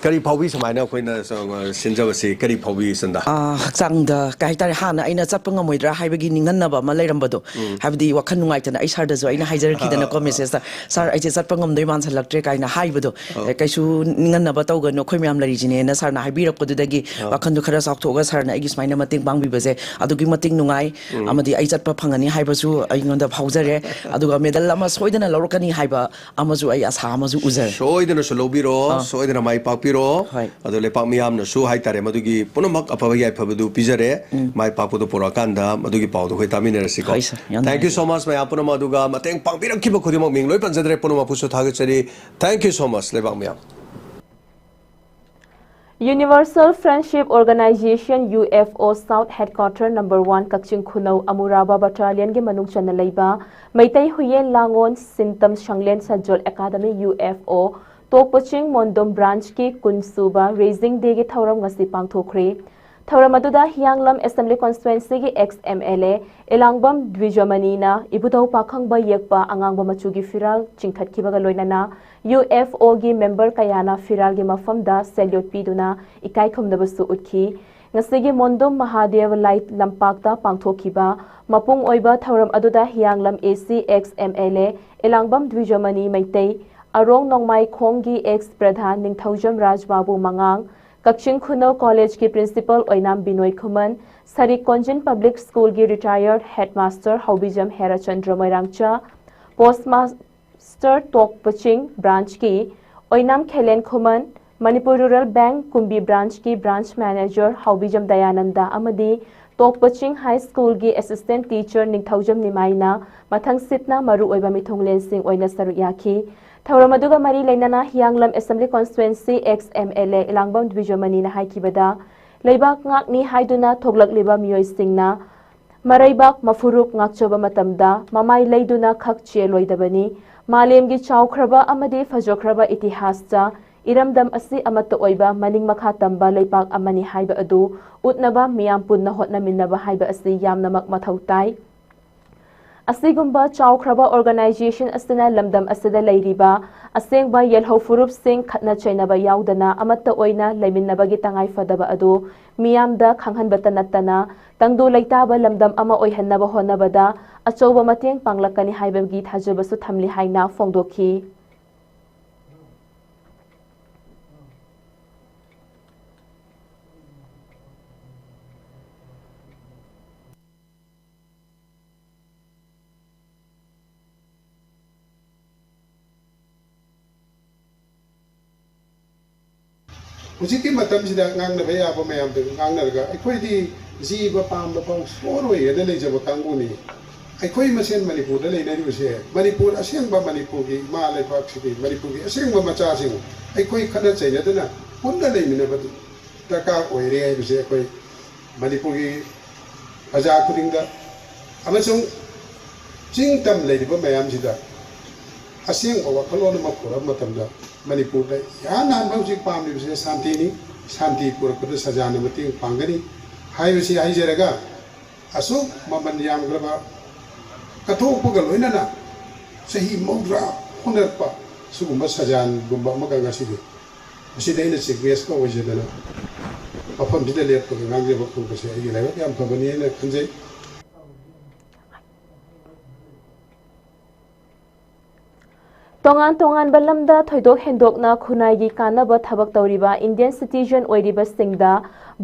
ꯀꯔꯤ ꯐꯥꯎꯕꯤ ꯁꯨꯃꯥꯏꯅ ꯑꯩꯈꯣꯏꯅ ꯁ-, ꯁꯤꯟꯖꯕꯁꯤ ꯀꯔꯤ ꯐꯥꯎꯕꯤ, ꯁꯟꯗꯥ? ꯑ, ꯍꯛꯆꯥꯡꯗ ꯀꯩ ꯍꯥꯏꯇꯥꯔꯦ, ꯍꯥꯟꯅ ꯑꯩꯅ ꯆꯠꯄ ꯉꯝꯃꯣꯏꯗ꯭ꯔꯥ ꯍꯥꯏꯕꯒꯤ ꯅꯤꯡꯍꯟꯅꯕ ꯑꯃ ꯂꯩꯔꯝꯕꯗꯣ, ꯍꯥꯏꯕꯗꯤ ꯋꯥꯈꯜ ꯅꯨꯡꯉꯥꯏꯇꯅ ꯑꯩ ꯁꯥꯔꯗꯁꯨ ꯑꯩꯅ ꯍꯥꯏꯖꯔꯛꯈꯤꯗꯅꯀꯣ, ꯃꯦꯁꯦꯖꯇ, "ꯁꯥꯔ, ꯑꯩꯁꯦ ꯆꯠꯄ ꯉꯝꯗꯣꯏ ꯃꯥꯟꯁꯜꯂꯛꯇ꯭ꯔꯦ" ꯀꯥꯏꯅ ꯍꯥꯏꯕꯗꯣ, "ꯑꯦ, ꯀꯩꯁꯨ ꯅꯤꯡꯍꯟꯅꯕ ꯇꯧꯒꯅꯨ, ꯑꯩꯈꯣꯏ ꯃꯌꯥꯝ ꯂꯩꯔꯤꯁꯤꯅꯦꯅ" ꯁꯥꯔꯅ ꯍꯥꯏꯕꯤꯔꯛꯄꯗꯨꯗꯒꯤ ꯋꯥꯈꯜꯗꯣ ꯈꯔ ꯆꯥꯎꯊꯣꯛꯑꯒ ꯁꯥꯔꯅ ꯑꯩꯒꯤ ꯁꯨꯃꯥꯏꯅ ꯃꯇꯦꯡ ꯄꯥꯡꯕꯤꯕꯁꯦ ꯑꯗꯨꯛꯀꯤ ꯃꯇꯤꯛ ꯅꯨꯡꯉꯥꯏ, ꯑꯃꯗꯤ ꯑꯩ ꯆꯠꯄ ꯐꯪꯒꯅꯤ ꯍꯥꯏꯕꯁꯨ ꯑꯩꯉꯣꯟꯗ ꯐꯥꯎꯖꯔꯦ, ꯑꯗꯨꯒ ꯃꯦꯗꯜ ꯑꯃ ꯁꯣꯏꯗꯅ ꯂꯧꯔꯛꯀꯅꯤ ꯍꯥꯏꯕ ꯑꯃꯁꯨ ꯑꯩ ꯑꯁꯥ ꯑꯃꯁꯨ ꯎꯖꯔꯦ꯫ ꯁꯣꯏꯗꯅꯁꯨ ꯂꯧꯕꯤꯔꯣ, ꯁꯣꯏꯗꯅ ꯃꯥꯏ ꯄꯥꯛꯄꯤꯔꯣ꯫ ꯍꯣꯏ꯫ ꯑꯗꯣ ꯂꯩꯄꯥꯛ ꯃꯤꯌꯥꯝꯅꯁꯨ ꯍꯥꯏꯇꯥꯔꯦ, ꯃꯗꯨꯒꯤ ꯄꯨꯝꯅꯃꯛ ꯑꯐꯕ ꯌꯥꯏꯐꯕꯗꯨ ꯄꯤꯖꯔꯦ꯫ ꯃꯥꯏ ꯄꯥꯛꯄꯗꯨ ꯄꯨꯔꯛꯑꯀꯥꯟꯗ ꯃꯗꯨꯒꯤ ꯄꯥꯎꯗꯣ ꯑꯩꯈꯣꯏ ꯇꯥꯃꯤꯟꯅꯔꯁꯤꯀꯣ꯫ ꯍꯣꯏ, sir꯫ ꯌꯥꯝ Thank you ꯅꯨꯡꯉꯥꯏꯖꯔꯦ꯫ So much ꯃꯌꯥꯝ ꯄꯨꯝꯅꯃꯛ, ꯑꯗꯨꯒ ꯃꯇꯦꯡ ꯄꯥꯡꯕꯤꯔꯛꯈꯤꯕ ꯈꯨꯗꯤꯡꯃꯛ ꯃꯤꯡ ꯂꯣꯏ ꯄꯟꯖꯗ꯭ꯔꯦ, ꯄꯨꯝꯅꯃꯛꯄꯨꯁꯨ ꯊꯥꯒꯠꯆꯔꯤ꯫ Thank you so much, ꯂꯩꯕꯥꯛ ꯃꯤꯌꯥꯝ꯫ Universal Friendship Organization, U F O, South Headquarter Number One, ꯀꯛꯆꯤꯡ ꯈꯨꯅꯧ ꯑꯃꯨꯔꯥꯕ Battalionꯒꯤ ꯃꯅꯨꯡ ꯆꯟꯅ ꯂꯩꯕ ꯃꯩꯇꯩ ꯍꯨꯏꯌꯦꯟ ꯂꯥꯡꯉꯣꯟ ꯁꯤꯟꯇꯝ ꯁꯪꯂꯦꯟ ꯁꯖꯣꯜ ꯑꯦꯀꯥꯗꯃꯤ, U F O, ꯇꯣꯛꯄꯆꯤꯡ ꯃꯣꯟꯗꯨꯝ Branchꯀꯤ ꯀꯨꯟ ꯁꯨꯕ Raising Dayꯒꯤ ꯊꯧꯔꯝ ꯉꯁꯤ ꯄꯥꯡꯊꯣꯛꯈ꯭ꯔꯦ꯫ ꯊꯧꯔꯝ ꯑꯗꯨꯗ ꯍꯤꯌꯥꯡꯂꯝ Assembly Constituencyꯒꯤ ex M L A ꯏꯂꯥꯡꯕꯝ ꯗ꯭ꯋꯤꯖꯃꯅꯤꯅ ꯏꯕꯨꯙꯧ ꯄꯥꯈꯪꯕ ꯌꯦꯛꯄ ꯑꯉꯥꯡꯕ ꯃꯆꯨꯒꯤ ꯐꯤꯔꯥꯜ ꯆꯤꯡꯈꯠꯈꯤꯕꯒ ꯂꯣꯏꯅꯅ U F Oꯒꯤ member ꯀꯌꯥꯅ ꯐꯤꯔꯥꯜꯒꯤ ꯃꯐꯝꯗ salute ꯄꯤꯗꯨꯅ ꯏꯀꯥꯏ ꯈꯨꯝꯅꯕꯁꯨ ꯎꯠꯈꯤ꯫ ꯉꯁꯤꯒꯤ ꯃꯣꯟꯗꯨꯝ ꯃꯍꯥꯗꯦꯕ ꯂꯥꯏ ꯂꯝꯄꯥꯛꯇ ꯄꯥꯡꯊꯣꯛꯈꯤꯕ ꯃꯄꯨꯡ ꯑꯣꯏꯕ ꯊꯧꯔꯝ ꯑꯗꯨꯗ ꯍꯤꯌꯥꯡꯂꯝ A C ex M L A ꯏꯂꯥꯡꯕꯝ ꯗ꯭ꯋꯤꯖꯃꯅꯤ Meitei, ꯑꯔꯣꯡ ꯅꯣꯡꯃꯥꯏꯈꯣꯡꯒꯤ ex ꯄ꯭ꯔꯙꯥꯟ ꯅꯤꯡꯊꯧꯖꯝ ꯔꯥꯖꯕꯥꯕꯨ ꯃꯉꯥꯡ, ꯀꯛꯆꯤꯡ ꯈꯨꯅꯧ ꯀꯣꯂꯦꯖꯀꯤ principal ꯑꯣꯏꯅꯥꯝ ꯕꯤꯅꯣꯏ ꯈꯨꯃꯟ, ꯁꯔꯤꯛ ꯀꯣꯟꯖꯤꯟ public schoolꯒꯤ retired headmaster ꯍꯥꯎꯕꯤꯖꯝ ꯍꯦꯔꯥꯆꯟꯗ꯭ꯔ ꯃꯣꯏꯔꯥꯡꯆꯥ, post master ꯇꯣꯛꯄꯆꯤꯡ branchꯀꯤ ꯑꯣꯏꯅꯥꯝ ꯈꯦꯂꯦꯟ ꯈꯨꯃꯟ, Manipur Rural Bank ꯀꯨꯝꯕꯤ branchꯀꯤ branch manager ꯍꯥꯎꯕꯤꯖꯝ Dayananda ꯑꯃꯗꯤ ꯇꯣꯛꯄꯆꯤꯡ High Schoolꯒꯤ assistant teacher ꯅꯤꯡꯊꯧꯖꯝ ꯅꯤꯃꯥꯏꯅ ꯃꯊꯪꯁꯤꯠꯅ ꯃꯔꯨꯑꯣꯏꯕ ꯃꯤꯊꯨꯡꯂꯦꯟꯁꯤꯡ ꯑꯣꯏꯅ ꯁꯔꯨꯛ ꯌꯥꯈꯤ꯫ ꯊꯧꯔꯝ ꯑꯗꯨꯒ ꯃꯔꯤ ꯂꯩꯅꯅ ꯍꯤꯌꯥꯡꯂꯝ Assembly Constituency ex M L A ꯏꯂꯥꯡꯕꯝ ꯗ꯭ꯋꯤꯖꯃꯅꯤꯅ ꯍꯥꯏꯈꯤꯕꯗ, ꯂꯩꯕꯥꯛ ꯉꯥꯛꯅꯤ ꯍꯥꯏꯗꯨꯅ ꯊꯣꯛꯂꯛꯂꯤꯕ ꯃꯤꯑꯣꯏꯁꯤꯡꯅ ꯃꯔꯩꯕꯥꯛ ꯃꯐꯨꯔꯨꯞ ꯉꯥꯛꯆꯕ ꯃꯇꯝꯗ ꯃꯃꯥꯏ ꯂꯩꯗꯨꯅ ꯈꯛ ꯆꯦꯜꯂꯣꯏꯗꯕꯅꯤ꯫ ꯃꯥꯂꯦꯝꯒꯤ ꯆꯥꯎꯈ꯭ꯔꯕ ꯑꯃꯗꯤ ꯐꯖꯈ꯭ꯔꯕ ꯏꯇꯤꯍꯥꯁꯇ ꯏꯔꯝꯗꯝ ꯑꯁꯤ ꯑꯃꯠꯇ ꯑꯣꯏꯕ ꯃꯅꯤꯡ ꯃꯈꯥ ꯇꯝꯕ ꯂꯩꯄꯥꯛ ꯑꯃꯅꯤ ꯍꯥꯏꯕ ꯑꯗꯨ ꯎꯠꯅꯕ ꯃꯤꯌꯥꯝ ꯄꯨꯟꯅ ꯍꯣꯠꯅꯃꯤꯟꯅꯕ ꯍꯥꯏꯕ ꯑꯁꯤ ꯌꯥꯝꯅꯃꯛ ꯃꯊꯧ ꯇꯥꯏ꯫ ꯑꯁꯤꯒꯨꯝꯕ ꯆꯥꯎꯈ꯭ꯔꯕ organization ꯑꯁꯤꯅ ꯂꯝꯗꯝ ꯑꯁꯤꯗ ꯂꯩꯔꯤꯕ ꯑꯁꯦꯡꯕ ꯌꯦꯜꯍꯧ ꯐꯨꯔꯨꯞꯁꯤꯡ ꯈꯠꯅ ꯆꯩꯅꯕ ꯌꯥꯎꯗꯅ ꯑꯃꯠꯇ ꯑꯣꯏꯅ ꯂꯩꯃꯤꯟꯅꯕꯒꯤ ꯇꯉꯥꯏꯐꯗꯕ ꯑꯗꯨ ꯃꯤꯌꯥꯝꯗ ꯈꯪꯍꯟꯕꯇ ꯅꯠꯇꯅ ꯇꯪꯗꯨ ꯂꯩꯇꯥꯕ ꯂꯝꯗꯝ ꯑꯃ ꯑꯣꯏꯍꯟꯅꯕ ꯍꯣꯠꯅꯕꯗ ꯑꯆꯧꯕ ꯃꯇꯦꯡ ꯄꯥꯡꯂꯛꯀꯅꯤ ꯍꯥꯏꯕꯒꯤ ꯊꯥꯖꯕꯁꯨ ꯊꯝꯂꯤ ꯍꯥꯏꯅ ꯐꯣꯡꯗꯣꯛꯈꯤ꯫ ꯍꯧꯖꯤꯛꯀꯤ ꯃꯇꯝꯁꯤꯗ ꯉꯥꯡꯅꯕ ꯌꯥꯕ ꯃꯌꯥꯝꯗꯨ ꯉꯥꯡꯅꯔꯒ, ꯑꯩꯈꯣꯏꯗꯤ ꯖꯤꯕ ꯄꯥꯝꯕ ꯐꯥꯎ ꯁꯣꯔꯣꯏ ꯍꯥꯏꯅ ꯂꯩꯖꯕ ꯀꯥꯡꯕꯨꯅꯤ꯫ ꯑꯩꯈꯣꯏ ꯃꯁꯦꯟ ꯃꯅꯤꯄꯨꯔꯗ ꯂꯩꯅꯔꯤꯕꯁꯦ, ꯃꯅꯤꯄꯨꯔ ꯑꯁꯦꯡꯕ, ꯃꯅꯤꯄꯨꯔꯒꯤ ꯏꯃꯥ ꯂꯩꯕꯥꯛꯁꯤꯒꯤ, ꯃꯅꯤꯄꯨꯔꯒꯤ ꯑꯁꯦꯡꯕ ꯃꯆꯥꯁꯤꯡ ꯑꯩꯈꯣꯏ ꯈꯠꯅ ꯆꯩꯅꯗꯅ ꯄꯨꯟꯅ ꯂꯩꯃꯤꯟꯅꯕꯗꯨ ꯗꯔꯀꯥꯔ ꯑꯣꯏꯔꯦ ꯍꯥꯏꯕꯁꯦ ꯑꯩꯈꯣꯏ ꯃꯅꯤꯄꯨꯔꯒꯤ ꯄ꯭ꯔꯖꯥ ꯈꯨꯗꯤꯡꯗ ꯑꯃꯁꯨꯡ ꯆꯤꯡ ꯇꯝ ꯂꯩꯔꯤꯕ ꯃꯌꯥꯝꯁꯤꯗ ꯑꯁꯦꯡꯕ ꯋꯥꯈꯜꯂꯣꯟ ꯑꯃ ꯄꯨꯔꯛꯄ ꯃꯇꯝꯗ, ꯃꯅꯤꯄꯨꯔꯗ ꯏꯍꯥꯟ ꯍꯥꯟꯕ ꯍꯧꯖꯤꯛ ꯄꯥꯝꯂꯤꯕꯁꯦ ꯁꯥꯟꯇꯤꯅꯤ꯫ ꯁꯥꯟꯇꯤ ꯄꯨꯔꯛꯄꯗ ꯁꯖꯥꯅ ꯃꯇꯦꯡ ꯄꯥꯡꯒꯅꯤ ꯍꯥꯏꯕꯁꯤ ꯍꯥꯏꯖꯔꯒ, ꯑꯁꯨꯛ ꯃꯃꯜ ꯌꯥꯝꯈ꯭ꯔꯕ ꯀꯠꯊꯣꯛꯄꯒ ꯂꯣꯏꯅꯅ ꯆꯍꯤ ꯃꯧꯗ꯭ꯔꯥ ꯍꯣꯠꯅꯔꯛꯄ ꯁꯤꯒꯨꯝꯕ ꯁꯖꯥꯟꯒꯨꯝꯕ ꯑꯃꯒ ꯉꯁꯤꯗꯤ ꯃꯁꯤꯗ ꯑꯩꯅ chief guest ꯀ ꯑꯣꯏꯖꯗꯅ ꯃꯐꯝꯁꯤꯗ ꯂꯦꯞꯄꯒ ꯉꯥꯡꯖꯕ ꯐꯪꯕꯁꯦ ꯑꯩꯒꯤ ꯂꯥꯏꯕꯛ ꯌꯥꯝ ꯐꯕꯅꯤ ꯍꯥꯏꯅ ꯈꯟꯖꯩ꯫ ꯇꯣꯉꯥꯟ ꯇꯣꯉꯥꯟꯕ ꯂꯝꯗ ꯊꯣꯏꯗꯣꯛ ꯍꯦꯟꯗꯣꯛꯅ ꯈꯨꯟꯅꯥꯏꯒꯤ ꯀꯥꯟꯅꯕ ꯊꯕꯛ ꯇꯧꯔꯤꯕ Indian citizen ꯑꯣꯏꯔꯤꯕꯁꯤꯡꯗ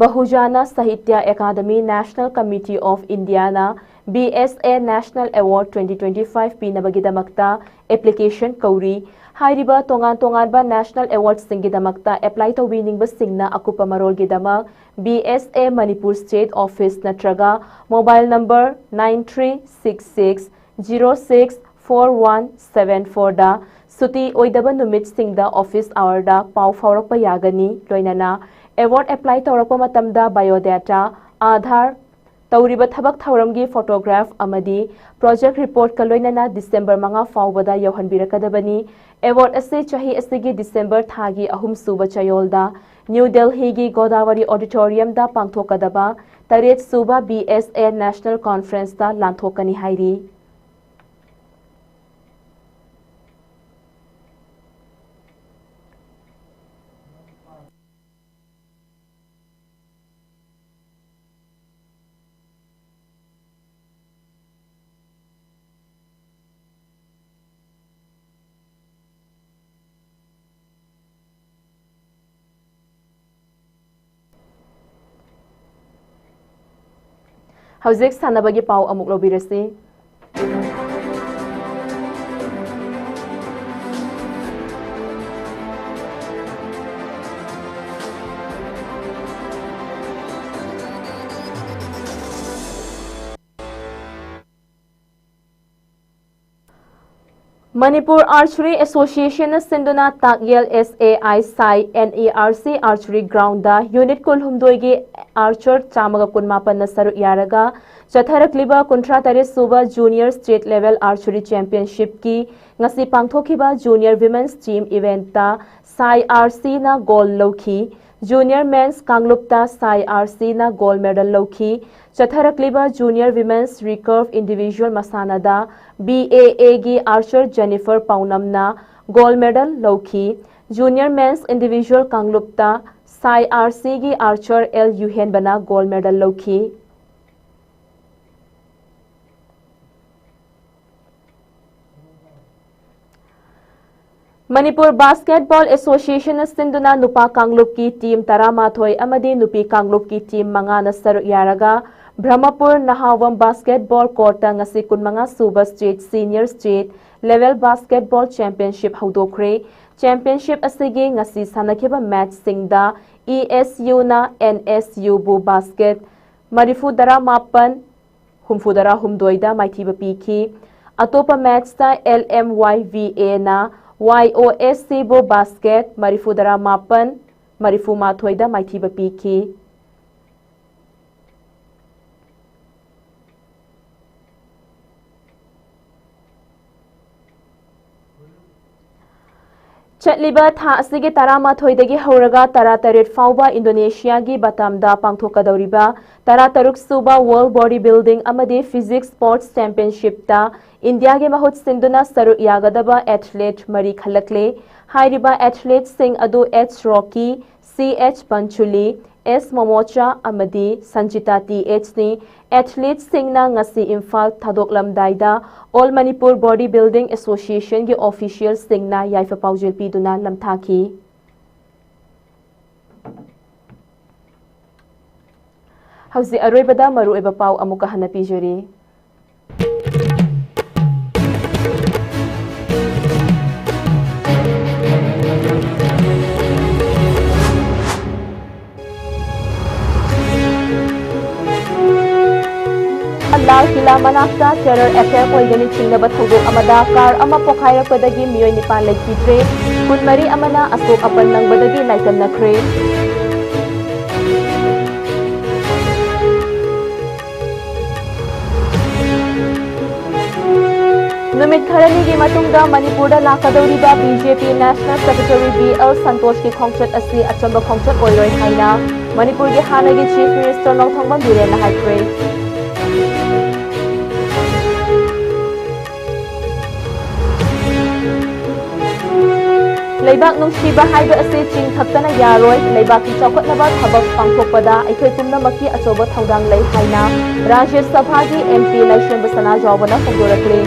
ꯕꯍꯨꯖꯥꯅ Sahitya Akademi National Committee of India ꯅ B S A National Award twenty twenty-five ꯄꯤꯅꯕꯒꯤꯗꯃꯛꯇ application ꯀꯧꯔꯤ꯫ ꯍꯥꯏꯔꯤꯕ ꯇꯣꯉꯥꯟ ꯇꯣꯉꯥꯟꯕ National Award ꯁꯤꯡꯒꯤꯗꯃꯛꯇ apply ꯇꯧꯕꯤꯅꯤꯡꯕꯁꯤꯡꯅ ꯑꯀꯨꯞꯄ ꯃꯔꯣꯜꯒꯤꯗꯃꯛ B S A Manipur State Office ꯅꯠꯇ꯭ꯔꯒ mobile number nine three six six zero six four one seven four ꯗ ꯁꯨꯇꯤ ꯑꯣꯏꯗꯕ ꯅꯨꯃꯤꯠꯁꯤꯡꯗ office hour ꯗ ꯄꯥꯎ ꯐꯥꯎꯔꯛꯄ ꯌꯥꯒꯅꯤ꯫ ꯂꯣꯏꯅꯅ award apply ꯇꯧꯔꯛꯄ ꯃꯇꯝꯗ biodata, Aadhaar, ꯇꯧꯔꯤꯕ ꯊꯕꯛ ꯊꯧꯔꯝꯒꯤ photograph ꯑꯃꯗꯤ project report ꯀ ꯂꯣꯏꯅꯅ December ꯃꯉꯥ ꯐꯥꯎꯕꯗ ꯌꯧꯍꯟꯕꯤꯔꯛꯀꯗꯕꯅꯤ꯫ Award ꯑꯁꯤ ꯆꯍꯤ ꯑꯁꯤꯒꯤ December ꯊꯥꯒꯤ ꯑꯍꯨꯝ ꯁꯨꯕ ꯆꯌꯣꯜꯗ New Delhi ꯒꯤ Godavari Auditorium ꯗ ꯄꯥꯡꯊꯣꯛꯀꯗꯕ ꯇꯔꯦꯠ ꯁꯨꯕ B S A National Conference ꯇ ꯂꯥꯟꯊꯣꯛꯀꯅꯤ ꯍꯥꯏꯔꯤ꯫ ꯍꯧꯖꯤꯛ ꯁꯥꯟꯅꯕꯒꯤ ꯄꯥꯎ ꯑꯃꯨꯛ ꯂꯧꯕꯤꯔꯁꯤ꯫ ꯃꯅꯤꯄꯨꯔ Archery Associationꯅ ꯁꯤꯟꯗꯨꯅ ꯇꯥꯛꯌꯦꯜ S A I ꯁꯥꯏ N E R C Archery Groundꯗ unit ꯀꯨꯟꯍꯨꯝꯗꯣꯏꯒꯤ archer ꯆꯥꯝꯃꯒ ꯀꯨꯟꯃꯥꯄꯟꯅ ꯁꯔꯨꯛ ꯌꯥꯔꯒ ꯆꯠꯊꯔꯛꯂꯤꯕ ꯀꯨꯟꯊ꯭ꯔꯥ ꯇꯔꯦꯠ ꯁꯨꯕ Junior State Level Archery Championshipꯀꯤ ꯉꯁꯤ ꯄꯥꯡꯊꯣꯛꯈꯤꯕ Junior Women's Team eventꯇ ꯁꯥꯏ R Cꯅ gold ꯂꯧꯈꯤ꯫ Junior Men's ꯀꯥꯡꯂꯨꯞꯇ ꯁꯥꯏ R Cꯅ gold medal ꯂꯧꯈꯤ꯫ ꯆꯠꯊꯔꯛꯂꯤꯕ Junior Women's Recurve Individual ꯃꯁꯥꯟꯅꯗ B A Aꯒꯤ archer Jennifer ꯄꯥꯎꯅꯝꯅ gold medal ꯂꯧꯈꯤ꯫ Junior Men's Individual ꯀꯥꯡꯂꯨꯞꯇ ꯁꯥꯏ R Cꯒꯤ archer L ꯌꯨꯍꯦꯟꯕꯅ gold medal ꯂꯧꯈꯤ꯫ Manipur Basketball Associationꯅ ꯁꯤꯟꯗꯨꯅ ꯅꯨꯄꯥ ꯀꯥꯡꯂꯨꯞꯀꯤ team ꯇꯔꯥꯃꯥꯊꯣꯏ ꯑꯃꯗꯤ ꯅꯨꯄꯤ ꯀꯥꯡꯂꯨꯞꯀꯤ team ꯃꯉꯥꯅ ꯁꯔꯨꯛ ꯌꯥꯔꯒ ꯕ꯭ꯔꯍꯃꯄꯨꯔ ꯅꯍꯥꯋꯝ Basketball Courtꯇ ꯉꯁꯤ ꯀꯨꯟꯃꯉꯥ ꯁꯨꯕ State Senior State Level Basketball Championship ꯍꯧꯗꯣꯛꯈ꯭ꯔꯦ꯫ Championship ꯑꯁꯤꯒꯤ ꯉꯁꯤ ꯁꯥꯟꯅꯈꯤꯕ matchꯁꯤꯡꯗ E S Uꯅ N S Uꯕꯨ basket ꯃꯔꯤꯐꯨ ꯇꯔꯥ ꯃꯥꯄꯟ, ꯍꯨꯝꯐꯨ ꯇꯔꯥ ꯍꯨꯝꯗꯣꯏꯗ ꯃꯥꯏꯊꯤꯕ ꯄꯤꯈꯤ꯫ ꯑꯇꯣꯞꯄ matchꯇ L M Y V Aꯅ Y O S Cꯕꯨ basket ꯃꯔꯤꯐꯨ ꯇꯔꯥ ꯃꯥꯄꯟ, ꯃꯔꯤꯐꯨ ꯃꯥꯊꯣꯏꯗ ꯃꯥꯏꯊꯤꯕ ꯄꯤꯈꯤ꯫ ꯆꯠꯂꯤꯕ ꯊꯥ ꯑꯁꯤꯒꯤ ꯇꯔꯥꯃꯥꯊꯣꯏꯗꯒꯤ ꯍꯧꯔꯒ ꯇꯔꯥꯇꯔꯦꯠ ꯐꯥꯎꯕ ꯏꯟꯗꯣꯅꯦꯁꯤꯌꯥꯒꯤ ꯕꯥꯇꯥꯝꯗ ꯄꯥꯡꯊꯣꯛꯀꯗꯧꯔꯤꯕ ꯇꯔꯥꯇꯔꯨꯛ ꯁꯨꯕ World Body Building ꯑꯃꯗꯤ Physique Sports Championshipꯇ ꯏꯟꯗꯤꯌꯥꯒꯤ ꯃꯍꯨꯠ ꯁꯤꯟꯗꯨꯅ ꯁꯔꯨꯛ ꯌꯥꯒꯗꯕ athlete ꯃꯔꯤ ꯈꯜꯂꯛꯂꯦ꯫ ꯍꯥꯏꯔꯤꯕ athleteꯁꯤꯡ ꯑꯗꯨ H Rocky, C H Panchuli, S Momocha ꯑꯃꯗꯤ Sanjita T H ꯅꯤ꯫ Athleteꯁꯤꯡꯅ ꯉꯁꯤ Imphal ꯊꯥꯗꯣꯛꯂꯝꯗꯥꯏꯗ All Manipur Body Building Associationꯒꯤ officialꯁꯤꯡꯅ ꯌꯥꯏꯐ ꯄꯥꯎꯖꯦꯜ ꯄꯤꯗꯨꯅ ꯂꯝꯊꯥꯈꯤ꯫ ꯍꯧꯖꯤꯛ ꯑꯔꯣꯏꯕꯗ ꯃꯔꯨꯑꯣꯏꯕ ꯄꯥꯎ ꯑꯃꯨꯛꯀ ꯍꯟꯅ ꯄꯤꯖꯔꯤ꯫ ꯂꯥꯜ ꯀꯤꯂꯥ ꯃꯅꯥꯛꯇ terror attack ꯑꯣꯏꯒꯅꯤ ꯆꯤꯡꯅꯕ ꯊꯧꯗꯣꯛ ꯑꯃꯗ car ꯑꯃ ꯄꯣꯈꯥꯏꯔꯛꯄꯗꯒꯤ ꯃꯤꯑꯣꯏ ꯅꯤꯄꯥꯟ ꯂꯩꯈꯤꯗ꯭ꯔꯦ꯫ ꯀꯨꯟꯃꯔꯤ ꯑꯃꯅ ꯑꯁꯣꯛ ꯑꯄꯟ ꯅꯪꯕꯗꯒꯤ ꯂꯥꯏꯀꯠꯅꯈ꯭ꯔꯦ꯫ ꯅꯨꯃꯤꯠ ꯈꯔꯅꯤꯒꯤ ꯃꯇꯨꯡꯗ ꯃꯅꯤꯄꯨꯔꯗ ꯂꯥꯛꯀꯗꯧꯔꯤꯕ BJP National Secretary B L ꯁꯟꯇꯣꯁꯀꯤ ꯈꯣꯡꯆꯠ ꯑꯁꯤ ꯑꯆꯝꯕ ꯈꯣꯡꯆꯠ ꯑꯣꯏꯔꯣꯏ ꯍꯥꯏꯅ ꯃꯅꯤꯄꯨꯔꯒꯤ ꯍꯥꯟꯅꯒꯤ Chief Minister ꯅꯣꯡꯊꯣꯝꯕꯝ ꯕꯤꯔꯦꯟꯅ ꯍꯥꯏꯈ꯭ꯔꯦ꯫ ꯂꯩꯕꯥꯛ ꯅꯨꯡꯁꯤꯕ ꯍꯥꯏꯕ ꯑꯁꯤ ꯆꯤꯡ ꯈꯛꯇꯅ ꯌꯥꯔꯣꯏ꯫ ꯂꯩꯕꯥꯛꯀꯤ ꯆꯥꯎꯈꯠꯅꯕ ꯊꯕꯛ ꯄꯥꯡꯊꯣꯛꯄꯗ ꯑꯩꯈꯣꯏ ꯄꯨꯝꯅꯃꯛꯀꯤ ꯑꯆꯧꯕ ꯊꯧꯗꯥꯡ ꯂꯩ ꯍꯥꯏꯅ ꯔꯥꯖ꯭ꯌ ꯁꯚꯥꯒꯤ MP ꯂꯥꯏꯁ꯭ꯔꯦꯝꯕ ꯁꯅꯥꯖꯥꯎꯕꯅ ꯐꯣꯡꯗꯣꯔꯛꯂꯤ꯫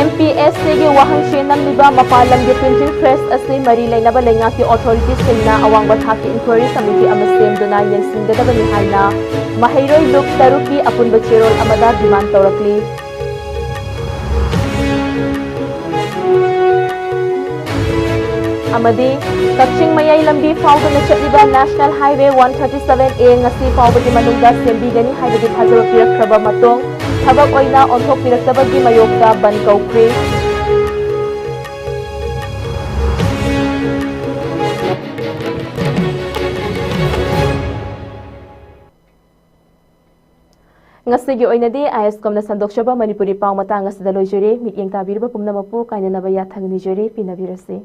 MPSCꯒꯤ ꯋꯥꯍꯪ ꯆꯦ ꯅꯝꯂꯤꯕ ꯃꯄꯥꯟ ꯂꯝꯒꯤ printing press ꯑꯁꯤ ꯃꯔꯤ ꯂꯩꯅꯕ ꯂꯩꯉꯥꯛꯀꯤ authoritiesꯁꯤꯡꯅ ꯑꯋꯥꯡꯕ ꯊꯥꯛꯀꯤ inquiry committee ꯑꯃ ꯁꯦꯝꯗꯨꯅ ꯌꯦꯡꯁꯤꯟꯒꯗꯕꯅꯤ ꯍꯥꯏꯅ ꯃꯍꯩꯔꯣꯏ ꯂꯨꯞ ꯇꯔꯨꯛꯀꯤ ꯑꯄꯨꯟꯕ ꯆꯦꯔꯣꯜ ꯑꯃꯗ demand ꯇꯧꯔꯛꯂꯤ꯫ ꯑꯃꯗꯤ ꯀꯛꯆꯤꯡ ꯃꯌꯥꯏ ꯂꯝꯕꯤ ꯐꯥꯎꯗꯨꯅ ꯆꯠꯂꯤꯕ National Highway one thirty seven A ꯉꯁꯤ ꯐꯥꯎꯕꯒꯤ ꯃꯅꯨꯡꯗ ꯁꯦꯝꯕꯤꯒꯅꯤ ꯍꯥꯏꯕꯒꯤ ꯊꯥꯖꯕ ꯄꯤꯔꯛꯈ꯭ꯔꯕ ꯃꯇꯨꯡ, ꯊꯕꯛ ꯑꯣꯏꯅ ꯑꯣꯟꯊꯣꯛꯄꯤꯔꯛꯇꯕꯒꯤ ꯃꯥꯌꯣꯛꯇ ꯕꯟ ꯀꯧꯈ꯭ꯔꯦ꯫ ꯉꯁꯤꯒꯤ ꯑꯣꯏꯅꯗꯤ ISCOMꯅ ꯁꯟꯗꯣꯛꯆꯕ ꯃꯅꯤꯄꯨꯔꯤ ꯄꯥꯎ ꯃꯇꯥꯡ ꯑꯁꯤꯗ ꯂꯣꯏꯖꯔꯦ꯫ ꯃꯤꯠꯌꯦꯡ ꯇꯥꯕꯤꯔꯤꯕ ꯄꯨꯝꯅꯃꯛꯄꯨ ꯀꯥꯏꯅꯅꯕ ꯌꯥꯊꯪ ꯅꯤꯖꯔꯤ꯫ ꯄꯤꯅꯕꯤꯔꯁꯤ꯫